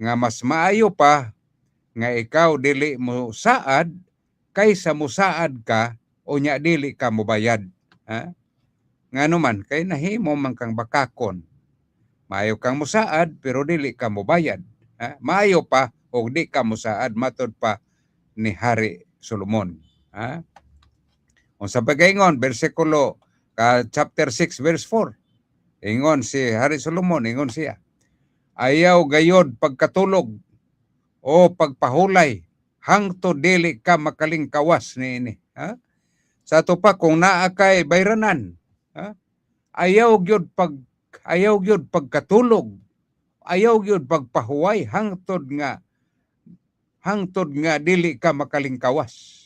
nga mas maayo pa nga ikaw dili mo saad kaysa mosaad ka unya dili ka mobayad. Ha? Ngano man kay nahimo man kang bakakon. Maayo kang mosaad pero dili ka mobayad. Ha? Maayo pa og di ka mosaad, matod pa ni Hari Solomon. Ha? Unsa pa kaingon bersikulo ka chapter 6 verse 4? Ingon si Hari Solomon, ingon siya, "Ayaw gayod pagkatulog o pagpahulay hangtod dili ka makalingkawas niini." Ha? Sa ato pa, kung naa kay bayranan, ha? Ayaw gyud pagkatulog, ayaw gyud pagpahuway hangtod nga dili ka makalingkawas.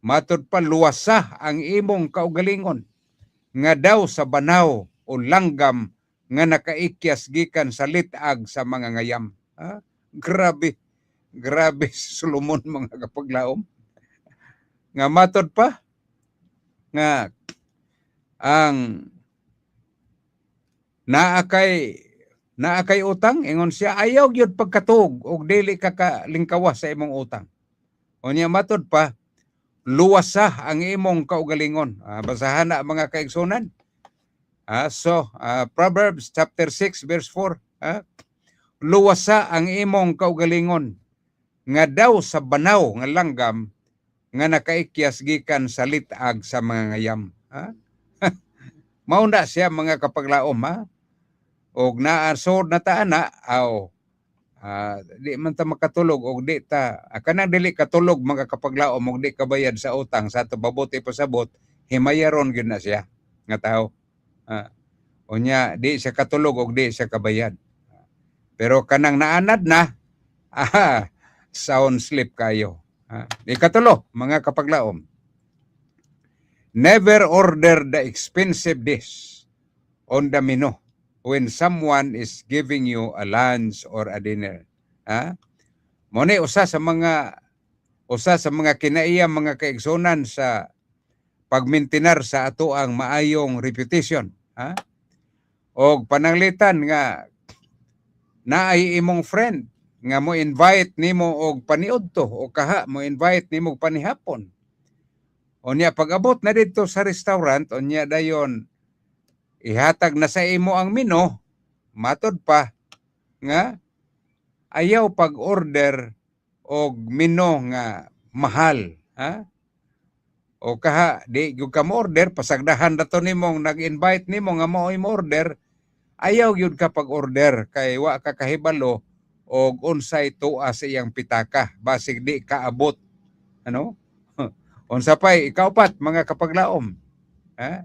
Matod pa, luwasa ang imong kaugalingon nga daw sa banaw o langgam nga nakaikyas gikan sa lit-ag sa mga ngayam. Ha? Grabe. Grabe si Solomon, mga kapaglaom. Nga matod pa nga ang naa kay utang, ingon siya, ayaw gyud pagkatuog og dili ka kalingkawas sa imong utang. Unya matod pa, luwasa ang imong kaugalingon. Basahan na, mga kaigsunan. So, Proverbs chapter 6 verse 4, luwasa ang imong kaugalingon nga daw sa banaw nga langgam nga nakaikyas gikan sa lit-ag sa mga ngayam. Ha? Mao na siya, mga kapaglaom, ha. Og naa sod na ta ana aw di man ta makatulog og di ta kanang dili katulog, mga kapaglaom, og di kabayad sa utang, sa ato babuti pasabot himayaron gyud na siya nga tao. Unya di siya katulog og di siya kabayad. Pero kanang naanad na, sound sleep kayo. Ikatulo, mga kapaglaom. Never order the expensive dish on the menu when someone is giving you a lunch or a dinner. Ha? Mao ni usa sa mga kinaiya, mga kaigsunan, sa pagmintinar sa ato ang maayong reputation. Ha? Og pananglitan nga naay imong friend nga mo invite nimo og paniudto o kaha mo invite nimo og panihapon. Unya pag-abot na didto sa restaurant, unya dayon ihatag na sa imo ang menu, matod pa nga ayaw pag-order og menu nga mahal, ha? O kaha di gyud ka mo order, pasagdahan na to nimong nag-invite nimo nga mao'y mo order, ayaw gyud ka pag-order kay wa ka kahibalo og unsay tuwa sa iyang pitaka, basig di ka abot, ano? Unsa pay ikaupat, mga kapaglaom, ha?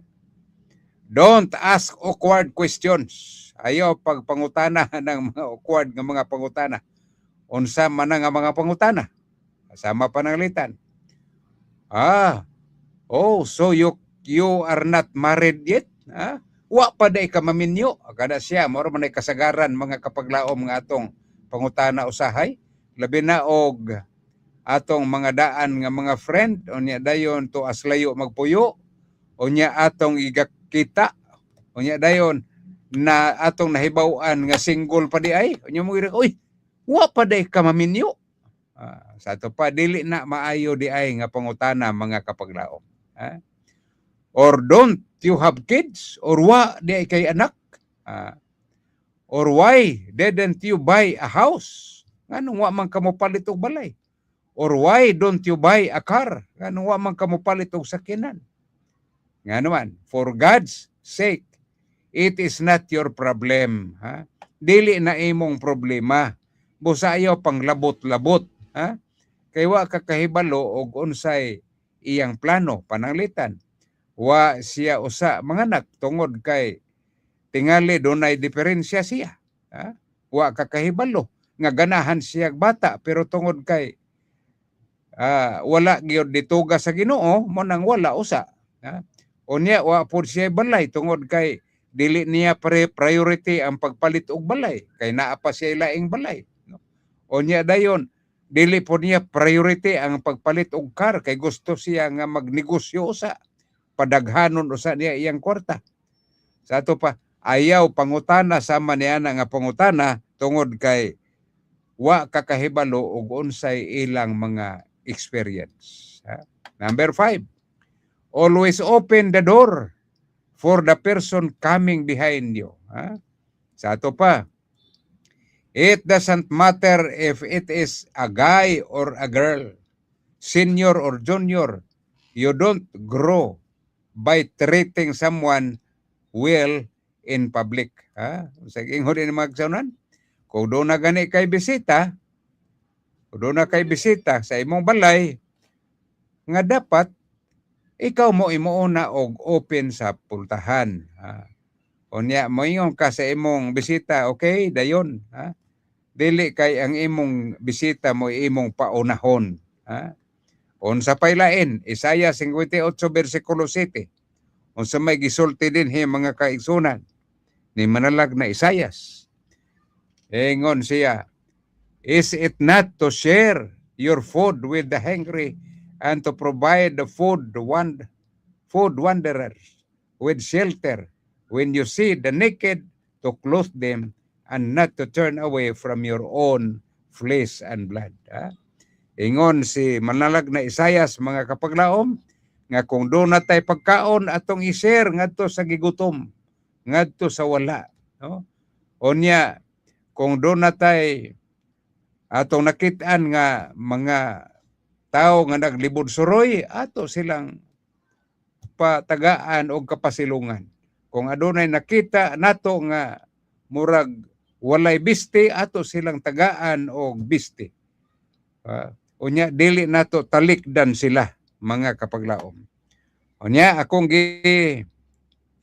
Don't ask awkward questions. Ayaw pagpangutana ng mga awkward nga mga pangutana. Unsa man ang mga pangutana? Sama pananglitan, "Oh, so you are not married yet, ha? Wa pa day ka maminyo?" Kada siya mao man ay kasagaran, mga kapaglaom, nga atong pangutana usahay, labi na og atong mga daan nga mga friend, unya dayon tuas layo magpuyo, unya atong igakita, unya dayon na atong nahibaw-an nga single pa di ay, unya mo, "Uy, wa pa day ka maminyo?" Sa ato pa, dili na maayo di ay nga pangutana, mga kapaglaom, ha? Or "Don't you have kids?" Or "Wa di ay kay anak?" Or "Why didn't you buy a house?" Nganong wa man ka mopalit og balay? Or "Why don't you buy a car?" Nganong wa man ka mopalit og sakyanan? Nga naman, for God's sake, it is not your problem. Ha? Dili na imong problema. Busa ayaw pang labot-labot. Ha? Kay wa ka kahibalo og unsay iyang plano, pananglitan wa siya usa manganak tungod kay tingali dunay diferensya siya. Ha? Wa ka kahibalo nga ganahan siya bata, pero tungod kay wala gyud dituga sa Ginoo, mo nang wala usa. Ha? Unya wa pud siya balay tungod kay dili niya pre priority ang pagpalit og balay kay naa pa siya laing balay, no? Unya dayon dili po niya priority ang pagpalit og car kay gusto siya nga magnegosyo usa, padaghanon usa niya iyang kwarta. Sa ato pa, ayaw pangutana sama niya na nga pangutana tungod kay wa ka kahibalo og unsay ilang mga experience. Ha? Number 5, always open the door for the person coming behind you. Ha? Sa ato pa, It doesn't matter if it is a guy or a girl, senior or junior. You don't grow by treating someone well in public. Ha? Sa ingon ni mga kaigsuonan, kung duna gani kay bisita, kung duna kay bisita sa imong balay, nga dapat ikaw mo imuuna og open sa pultahan. Ha? Unya moingon ka sa imong bisita, "Okay, dayon." Ha? Dili kay ang imong bisita mo imong paunahon. Ha? Unsa pay lain, Isaiah 58 versikulo 7. Unsa may gisulti dinhi, mga kaigsunan, ni manalag na Isaias? Ingon siya, "Is it not to share your food with the hungry and to provide the food wanderers with shelter, when you see the naked, to clothe them and not to turn away from your own flesh and blood?" Ha? Ingon si manalag na Isayas, mga kapaglaom, nga kung duna tay pagkaon, atong i-share ngadto sa gigutom, ngadto sa wala, no? Unya kung duna tay atong nakit-an nga mga tao nga naglibod suroy, ato silang patagaan og kapasilungan. Kung adunay nakita nato nga murag walay bisti, ato silang tagaan og bisti. Unya dili nato talikdan sila, mga kapaglaom. Unya akong gi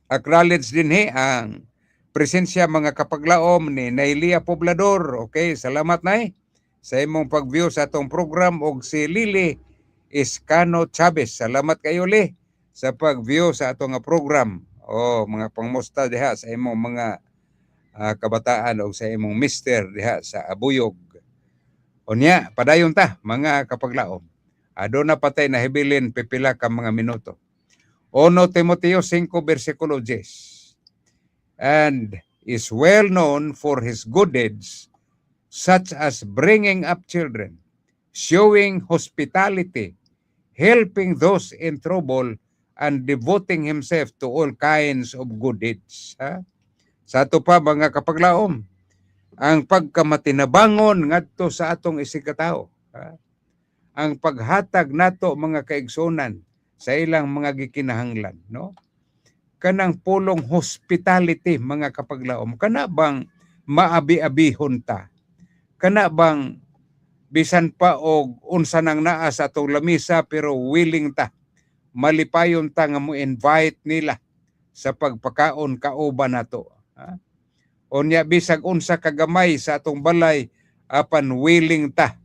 acknowledge dinhi ang presensya, mga kapaglaom, ni Nailia Poblador. Okay, salamat, Nay, sa imong pag-view sa atong program og si Lily Escano Chavez. Salamat kayo, Le, sa pag-view sa atong nga program. O mga pangmusta diha sa imong mga kabataan o sa imong mister diha sa Abuyog. Unya, padayon ta, mga kapaglaom. Aduna pa tay nahibilin pipila ka mga minuto. 1 Timoteo 5 versikulo 10. "And is well known for his good deeds, such as bringing up children, showing hospitality, helping those in trouble, and devoting himself to all kinds of good deeds." Ha? Sa ato pa, mga kapaglaom, ang pagkamatinabangon ngadto sa atong isigkatao. Ha? Ang paghatag nato, mga kaigsunan, sa ilang mga gikinahanglan, no? Kanang pulong hospitality, mga kapaglaom, kana bang maabi-abihon ta? Kana bang bisan pa og unsa nang naa sa atong lamisa, pero willing ta, malipayon ta nga mo invite nila sa pagpakaon kauban nato? Ha? Unya bisag unsa kagamay sa atong balay, apan willing ta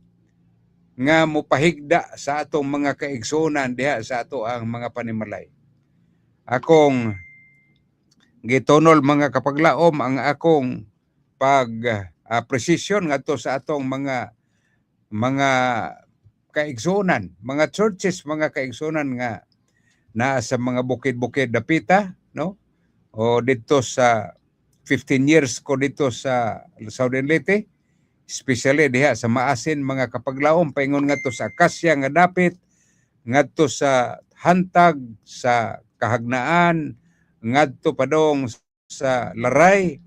nga mopahigda sa atong mga kaigsuonan diha sa ato ang mga panimalay. Akong gitunol, mga kapaglaom, ang akong pag precision ngadto sa atong mga kaigsuonan, mga churches, mga kaigsuonan nga naa sa mga bukid-bukid dapita, no? O didto sa 15 years ko dito sa Southern Leyte, especially diha sa Maasin, mga kapaglaom, paingon ngadto sa Acacia nga dapit, ngadto sa Hantag, sa Kahagnaan, ngadto padong sa Laray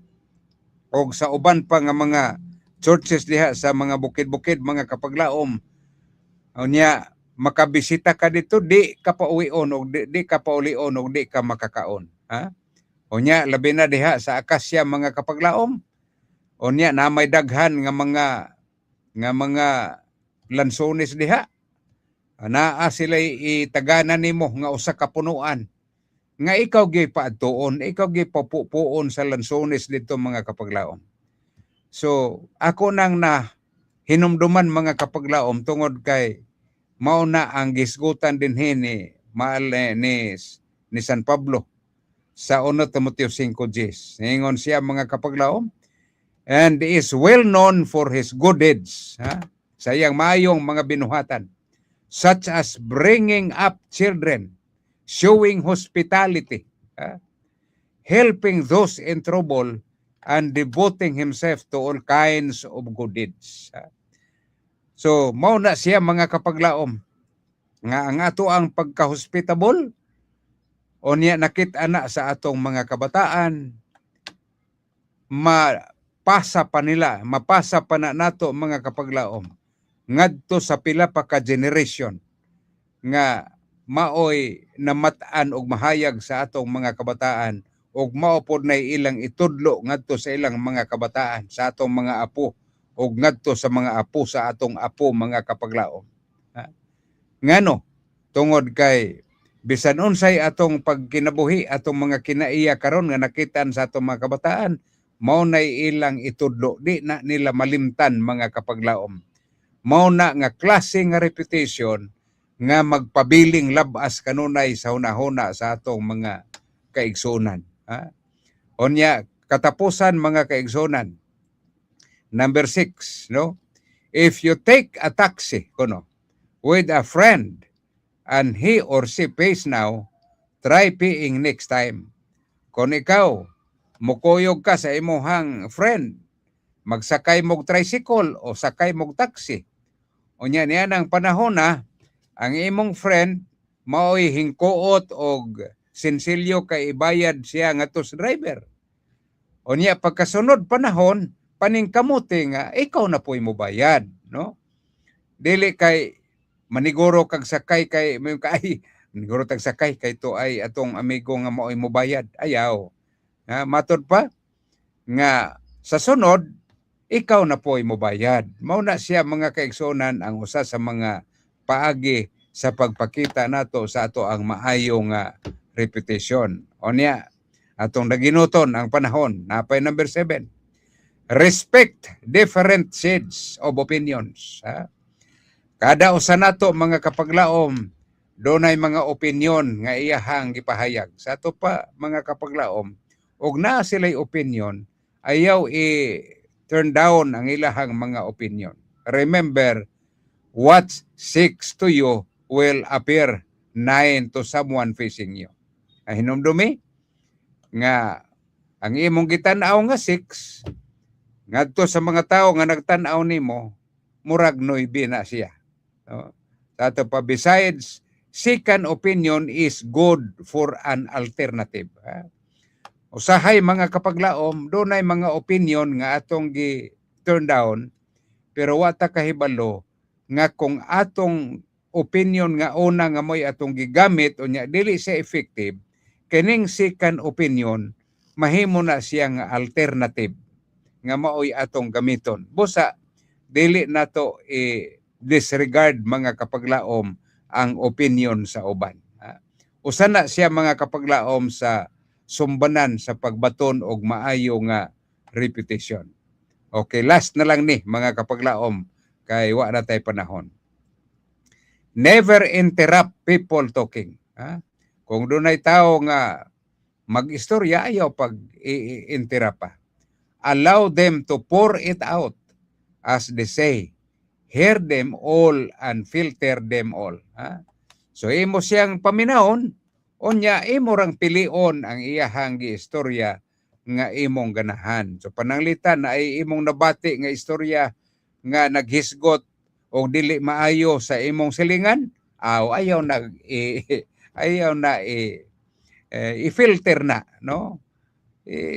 og sa uban pa nga mga churches diha sa mga bukid-bukid, mga kapaglaom. Unya makabisita ka dito, di ka pauwion og di ka paulion og di ka makakaon, ha? Unya labi na diha sa Acacia, mga kapaglaom. Unya na may daghan nga mga lansones diha. Naa sila itaganan nimo nga usa ka punuan nga ikaw gyud paadtuon, ikaw gyud papupuon sa lansones dito, mga kapaglaom. So ako nang na hinumduman, mga kapaglaom, tungod kay mao na ang gisgutan dinhi ni maal eh, ni San Pablo sa 1 Timoteo 5:10. Ingon siya, mga kapaglaom, "and is well known for his good deeds," ha? Sa iyang maayong mga binuhatan, "such as bringing up children, showing hospitality," ha, "helping those in trouble and devoting himself to all kinds of good deeds." Ha? So mao na siya, mga kapaglaom, nga ang ato ang pagka-hospitable, unya nakit-an na sa atong mga kabataan ma Pasa pa nila, mapasa pa na nato, mga kapaglaom, ngadto sa pila pa ka generation nga maoy namat-an og mahayag sa atong mga kabataan ug mao pod nay ilang itudlo ngadto sa ilang mga kabataan, sa atong mga apo ug ngadto sa mga apo sa atong apo, mga kapaglaom. Ha? Ngano? Tungod kay bisan unsay atong pagkinabuhi, atong mga kinaiya karon nga nakitaan sa atong mga kabataan, mao nay ilang itudlo, di na nila malimtan, mga kapaglaom. Mao na nga klase nga reputation nga magpabiling labas kanunay sa hunahuna sa atong mga kaigsuonan. Ha? Unya, katapusan, mga kaigsuonan, number 6, no? If you take a taxi, kuno, with a friend and he or she pays now, try paying next time. Kung ikaw, mukuyog ka sa imuhang friend, magsakay mog tricycle o sakay mog taxi. Unya niya ng panahon na, ang imong friend maoy hingkuot og sinsilyo kay ibayad siya ngadto sa driver. Unya pagkasunod panahon, paningkamuti nga ikaw na po'y mobayad, no? Dili kay maniguro kag sakay kay may kay maniguro tag sakay kay to ay atong amigo nga maoy mobayad. Ayaw. Ha, matod pa nga sa sunod ikaw na po'y mobayad. Mao na siya, mga kaigsuonan, ang usa sa mga paagi sa pagpakita nato sa ato ang maayo nga reputation. Unya, atong naginuton ang panahon. Napay number 7. Respect different shades of opinions. Ha? Kada usa nato, mga kapaglaom, dunay mga opinion nga iyahang gipahayag. Sa ato pa, mga kapaglaom, og naa sila'y opinion, ayaw i-turn down ang ilahang mga opinion. Remember, what's 6 to you will appear 9 to someone facing you. Ang hinumdumi nga ang imong gitan-aw nga 6 ngadto sa mga tawo nga nagtan-aw nimo, murag 9 na siya. No? Tato pa, besides, second opinion is good for an alternative. Ha? Usahay, mga kapaglaom, dunay mga opinion nga atong gi turn down pero wa ta kahibalo nga kung atong opinion nga una nga mo'y atong gigamit unya dili siya effective, kining second opinion mahimo na siya nga alternative nga maoy atong gamiton. Busa dili nato i-disregard, mga kapaglaom, ang opinion sa uban. Ha? Usa na siya, mga kapaglaom, sa sumbanan sa pagbaton og maayo nga reputation. Okay, last na lang ni, mga kapaglaom, kay wa na tay panahon. Never interrupt people talking. Ha? Kung dunay tao nga mag-istorya, ayaw pag i-interrupt pa. Allow them to pour it out, as they say. Hear them all and filter them all. Ha? So imo siyang paminawon, unya imo rang pilion ang iyahang giistorya nga imong ganahan. So pananglitan na ay imong nabati nga istorya nga naghisgot o dili maayo sa imong silingan, aw ayaw na i-filter na, no?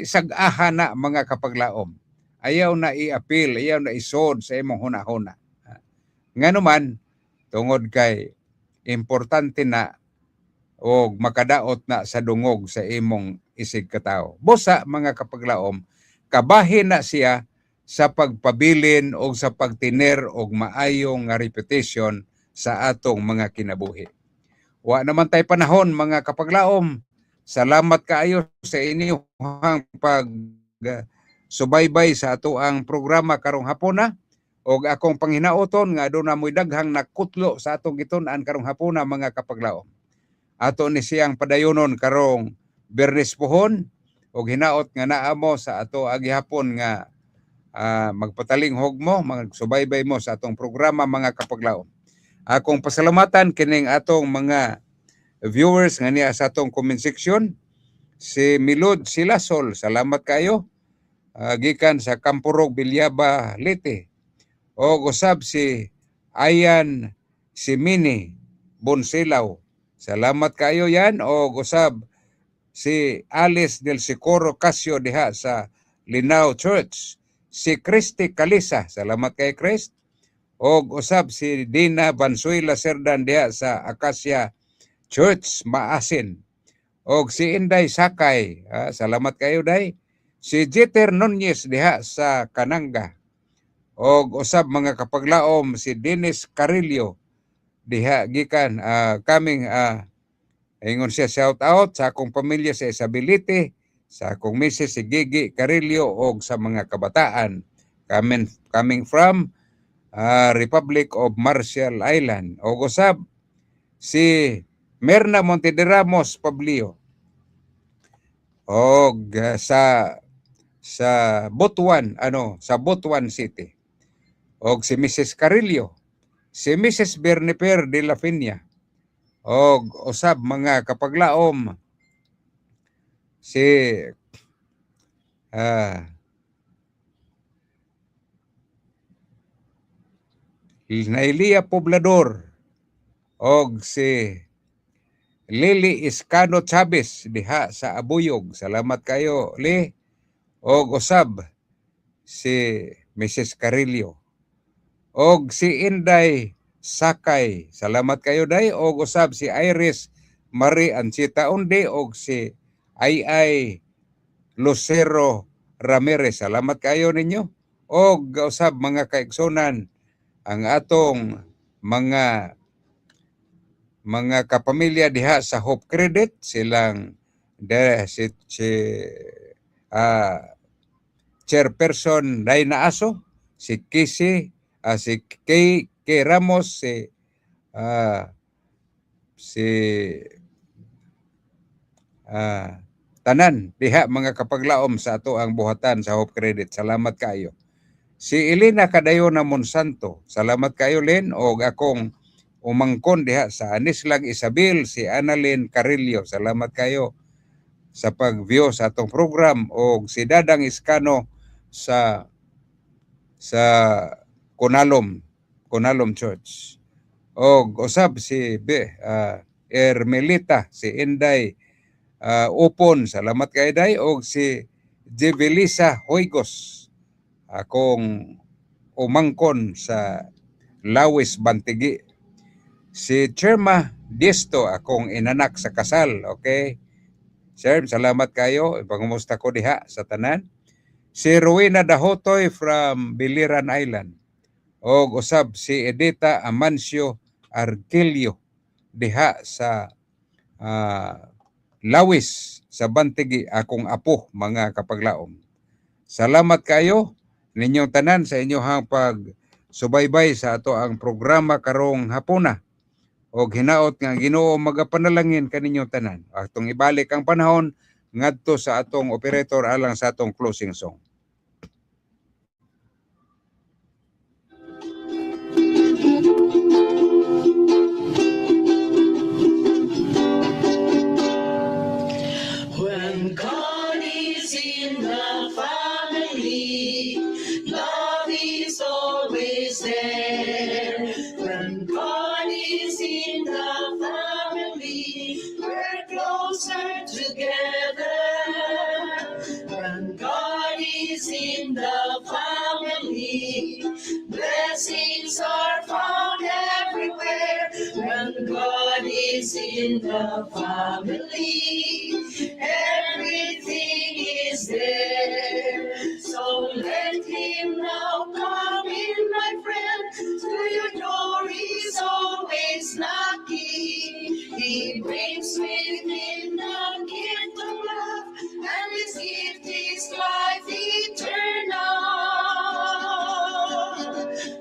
Sag-aha na, mga kapaglaom. Ayaw na i-appeal, ayaw na isod sa imong hunahuna. Nga naman, tungod kay importante na og makadaot na sa dungog sa imong isig katawo. Busa, mga kapaglaom, kabahin na siya sa pagpabilin o sa pagtiner og maayong nga reputation sa atong mga kinabuhi. Wa naman tay panahon, mga kapaglaom. Salamat kaayo sa inyong pag subaybay sa ato ang programa karong hapona og akong panghinauton nga aduna mo'y daghang nakutlo sa atong gitun-an karong hapona, mga kapaglaom. Ato ni siyang padayonon karong Biyernes pohon og hinaot nga naa mo sa ato agihapon nga magpatalinghog mo, magsubaybay mo sa atong programa, mga kapaglaom. Akong pasalamatan kining atong mga viewers nga niya sa atong comment section, si Milod Silasol, salamat kayo. Gikan sa Kampurog, Bilyaba, Leyte. O usab si Ayan Simini Bonsilaw. Salamat kayo yan. O usab si Alice del Socorro Casio diha sa Linao Church. Si Christy Calisa, salamat kay Chris. Og usab si Dina Bansuela Serdan diha sa Acacia Church, Maasin. Og si Inday Sakay, salamat kayo, Day. Si Jeter Nunez diha sa Kananga. Og usab, mga kapaglaom, si Dennis Carillo diha gikan coming, ingon siya, shout out sa akong pamilya sa Isabelite, sa akong misis si Gigi Carillo og sa mga kabataan coming from Republic of Marshall Island. Og usab si Merna Montederamos Pablio og sa Butuan, ano, sa Butuan City. Og si Mrs. Carillo, si Mrs. Berniper de la Fina, og usab, mga kapaglaom, si Nailia Poblador og si Lily Iscano Chavez diha sa Abuyog. Salamat kayo, Li. Og usab si Mrs. Carillo. Og si Inday Sakay. Salamat kayo, Day. Og usab si Iris Marie Anchita Undi og si Ay Ay Lucero Ramirez. Salamat kayo ninyo. Og usab, mga kaigsunan, ang atong mga kapamilya diha sa Hope Credit, silang de, si chairperson Dayna Aso, si Casey, si Kay, Kay Ramos, si tanan diha, mga kapaglaom, sa ato ang buhatan sa Hope Credit. Salamat kaayo. Si Elena Cadayona Monsanto, salamat kayo, Len, og akong umangkon diha sa Anislag Isabel, si Annalyn Carillo. Salamat kayo sa pag-view sa atong program, og si Dadang Iskano sa Conalom Church. Og usab si Ermelita, si Inday Upon, salamat kay Day, og si Jevelisa Hoygos, akong umangkon sa Lawis Bantigi. Si Cherma Diesto, akong inanak sa kasal, okay? Sir, salamat kayo. Ipangumusta ko diha sa tanan. Si Rowena Dahotoy from Biliran Island. Og usab si Edita Amancio Arquillo diha sa Lawis sa Bantigi, akong apo, mga kapaglaom. Salamat kayo ninyong tanan sa inyong pag subaybay sa ato ang programa karong hapuna. Og hinaot nga ang Ginoo magapanalangin kaninyong tanan. Atong ibalik ang panahon ngadto sa atong operator alang sa atong closing song.
When God is in the family, love is always there. When God is in the family, we're closer together. When God is in the family, blessings are found everywhere. When God is in the family, everything is there. So let him now come in, my friend, to your door he's always knocking. He brings with him the gift of love, and his gift is life eternal.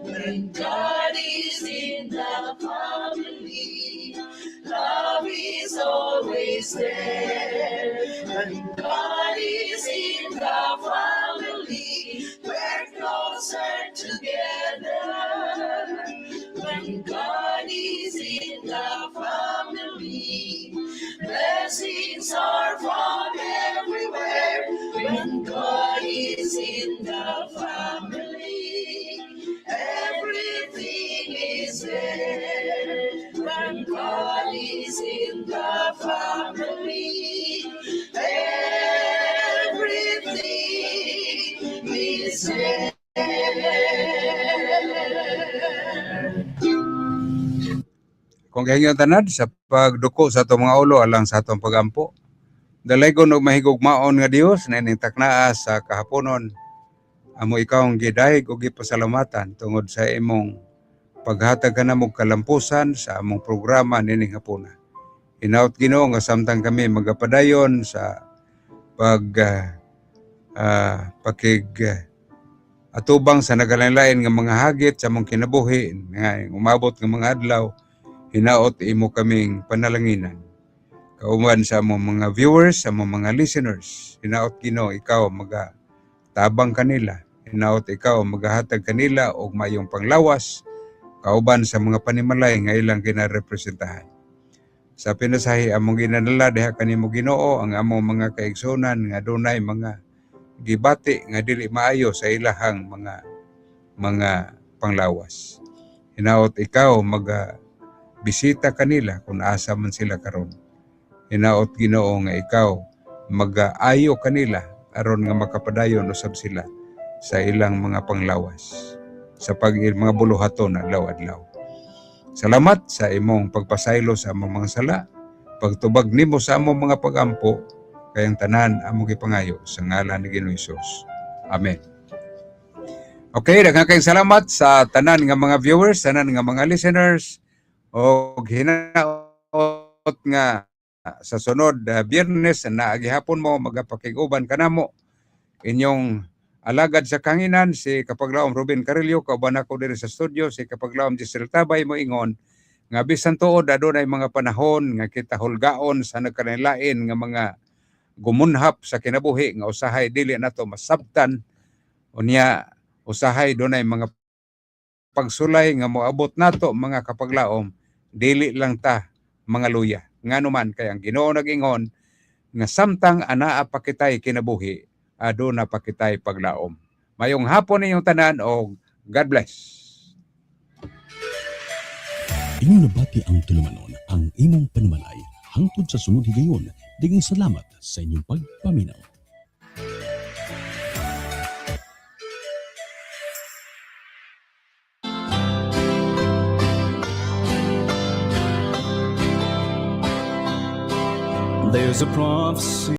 When God is in the family, love is always there. When God is in the family, we're closer together. When God is in the family, blessings are found everywhere. When God is in the family, everything
Kung gahingyon tanan sa pagduko sa atong mga ulo alang sa atong pagampo. Dalaygon og mahigugmaon nga Dios na ining taknaa sa kahaponon, amo ikaw ang gidayeg og gipasalamatan tungod sa imong paghatag kanamo og kalampusan sa among programa nining hapuna. Hinaut, Ginoo, nga samtang kami magapadayon sa pag pakig atubang sa nagalain-lain nga mga hagit sa among kinabuhi nga umabot nga mga adlaw, hinaot imo kaming panalanginan. Kauban sa among mga viewers, sa among mga listeners, hinaot, Ginoo, ikaw maga tabang kanila. Hinaot ikaw magahatag kanila og mayong panglawas kauban sa mga panimalay nga ilang ginarepresentahan. Sa pinasahi, among ginadala diha kanimo, Ginoo, ang among mga kaigsunan nga dunay mga gibati nga dili maayo sa ilahang mga panglawas. Hinaot ikaw maga bisita kanila kung asa man sila karon. Hinaot, Ginoo, nga ikaw magaayo kanila aron nga makapadayon usab sila sa ilang mga panglawas sa pag mga buluhaton adlaw-adlaw. Salamat sa imong pagpasaylo sa among mga sala, pagtubag nimo sa among mga pagampo, kay ang tanan among gipangayo sa ngalan ni Ginoong Hesus. Amen. Okay, daghang kayong salamat sa tanan nga mga viewers, tanan nga mga listeners, og hinaot nga sa sunod Biyernes na gihapon mo magapakig-uban kanamo. Inyong alagad sa kahanginan si Kapaglaom Ruben Carillo, kauban ako diri sa studio si Kapaglaom Giselle Tabay, moingon nga bisan tuod adunay mga panahon nga kita hulgaon sa nagkalain nga mga gumunhap sa kinabuhi nga usahay dili nato masabtan, unya usahay dunay mga pagsulay nga moabot nato, mga kapaglaom, dili lang ta mga luya, ngano man kay ang Ginoo nag-ingon nga samtang anaa pa kitay kinabuhi, aduna pa kitay paglaom. Mayong hapon ninyong tanan og God bless.
Inyong nabati ang tulumanon, ang imong panimalay. Hangtod sa sunod higayon, daghang salamat sa inyong pagpaminaw.
There's a prophecy.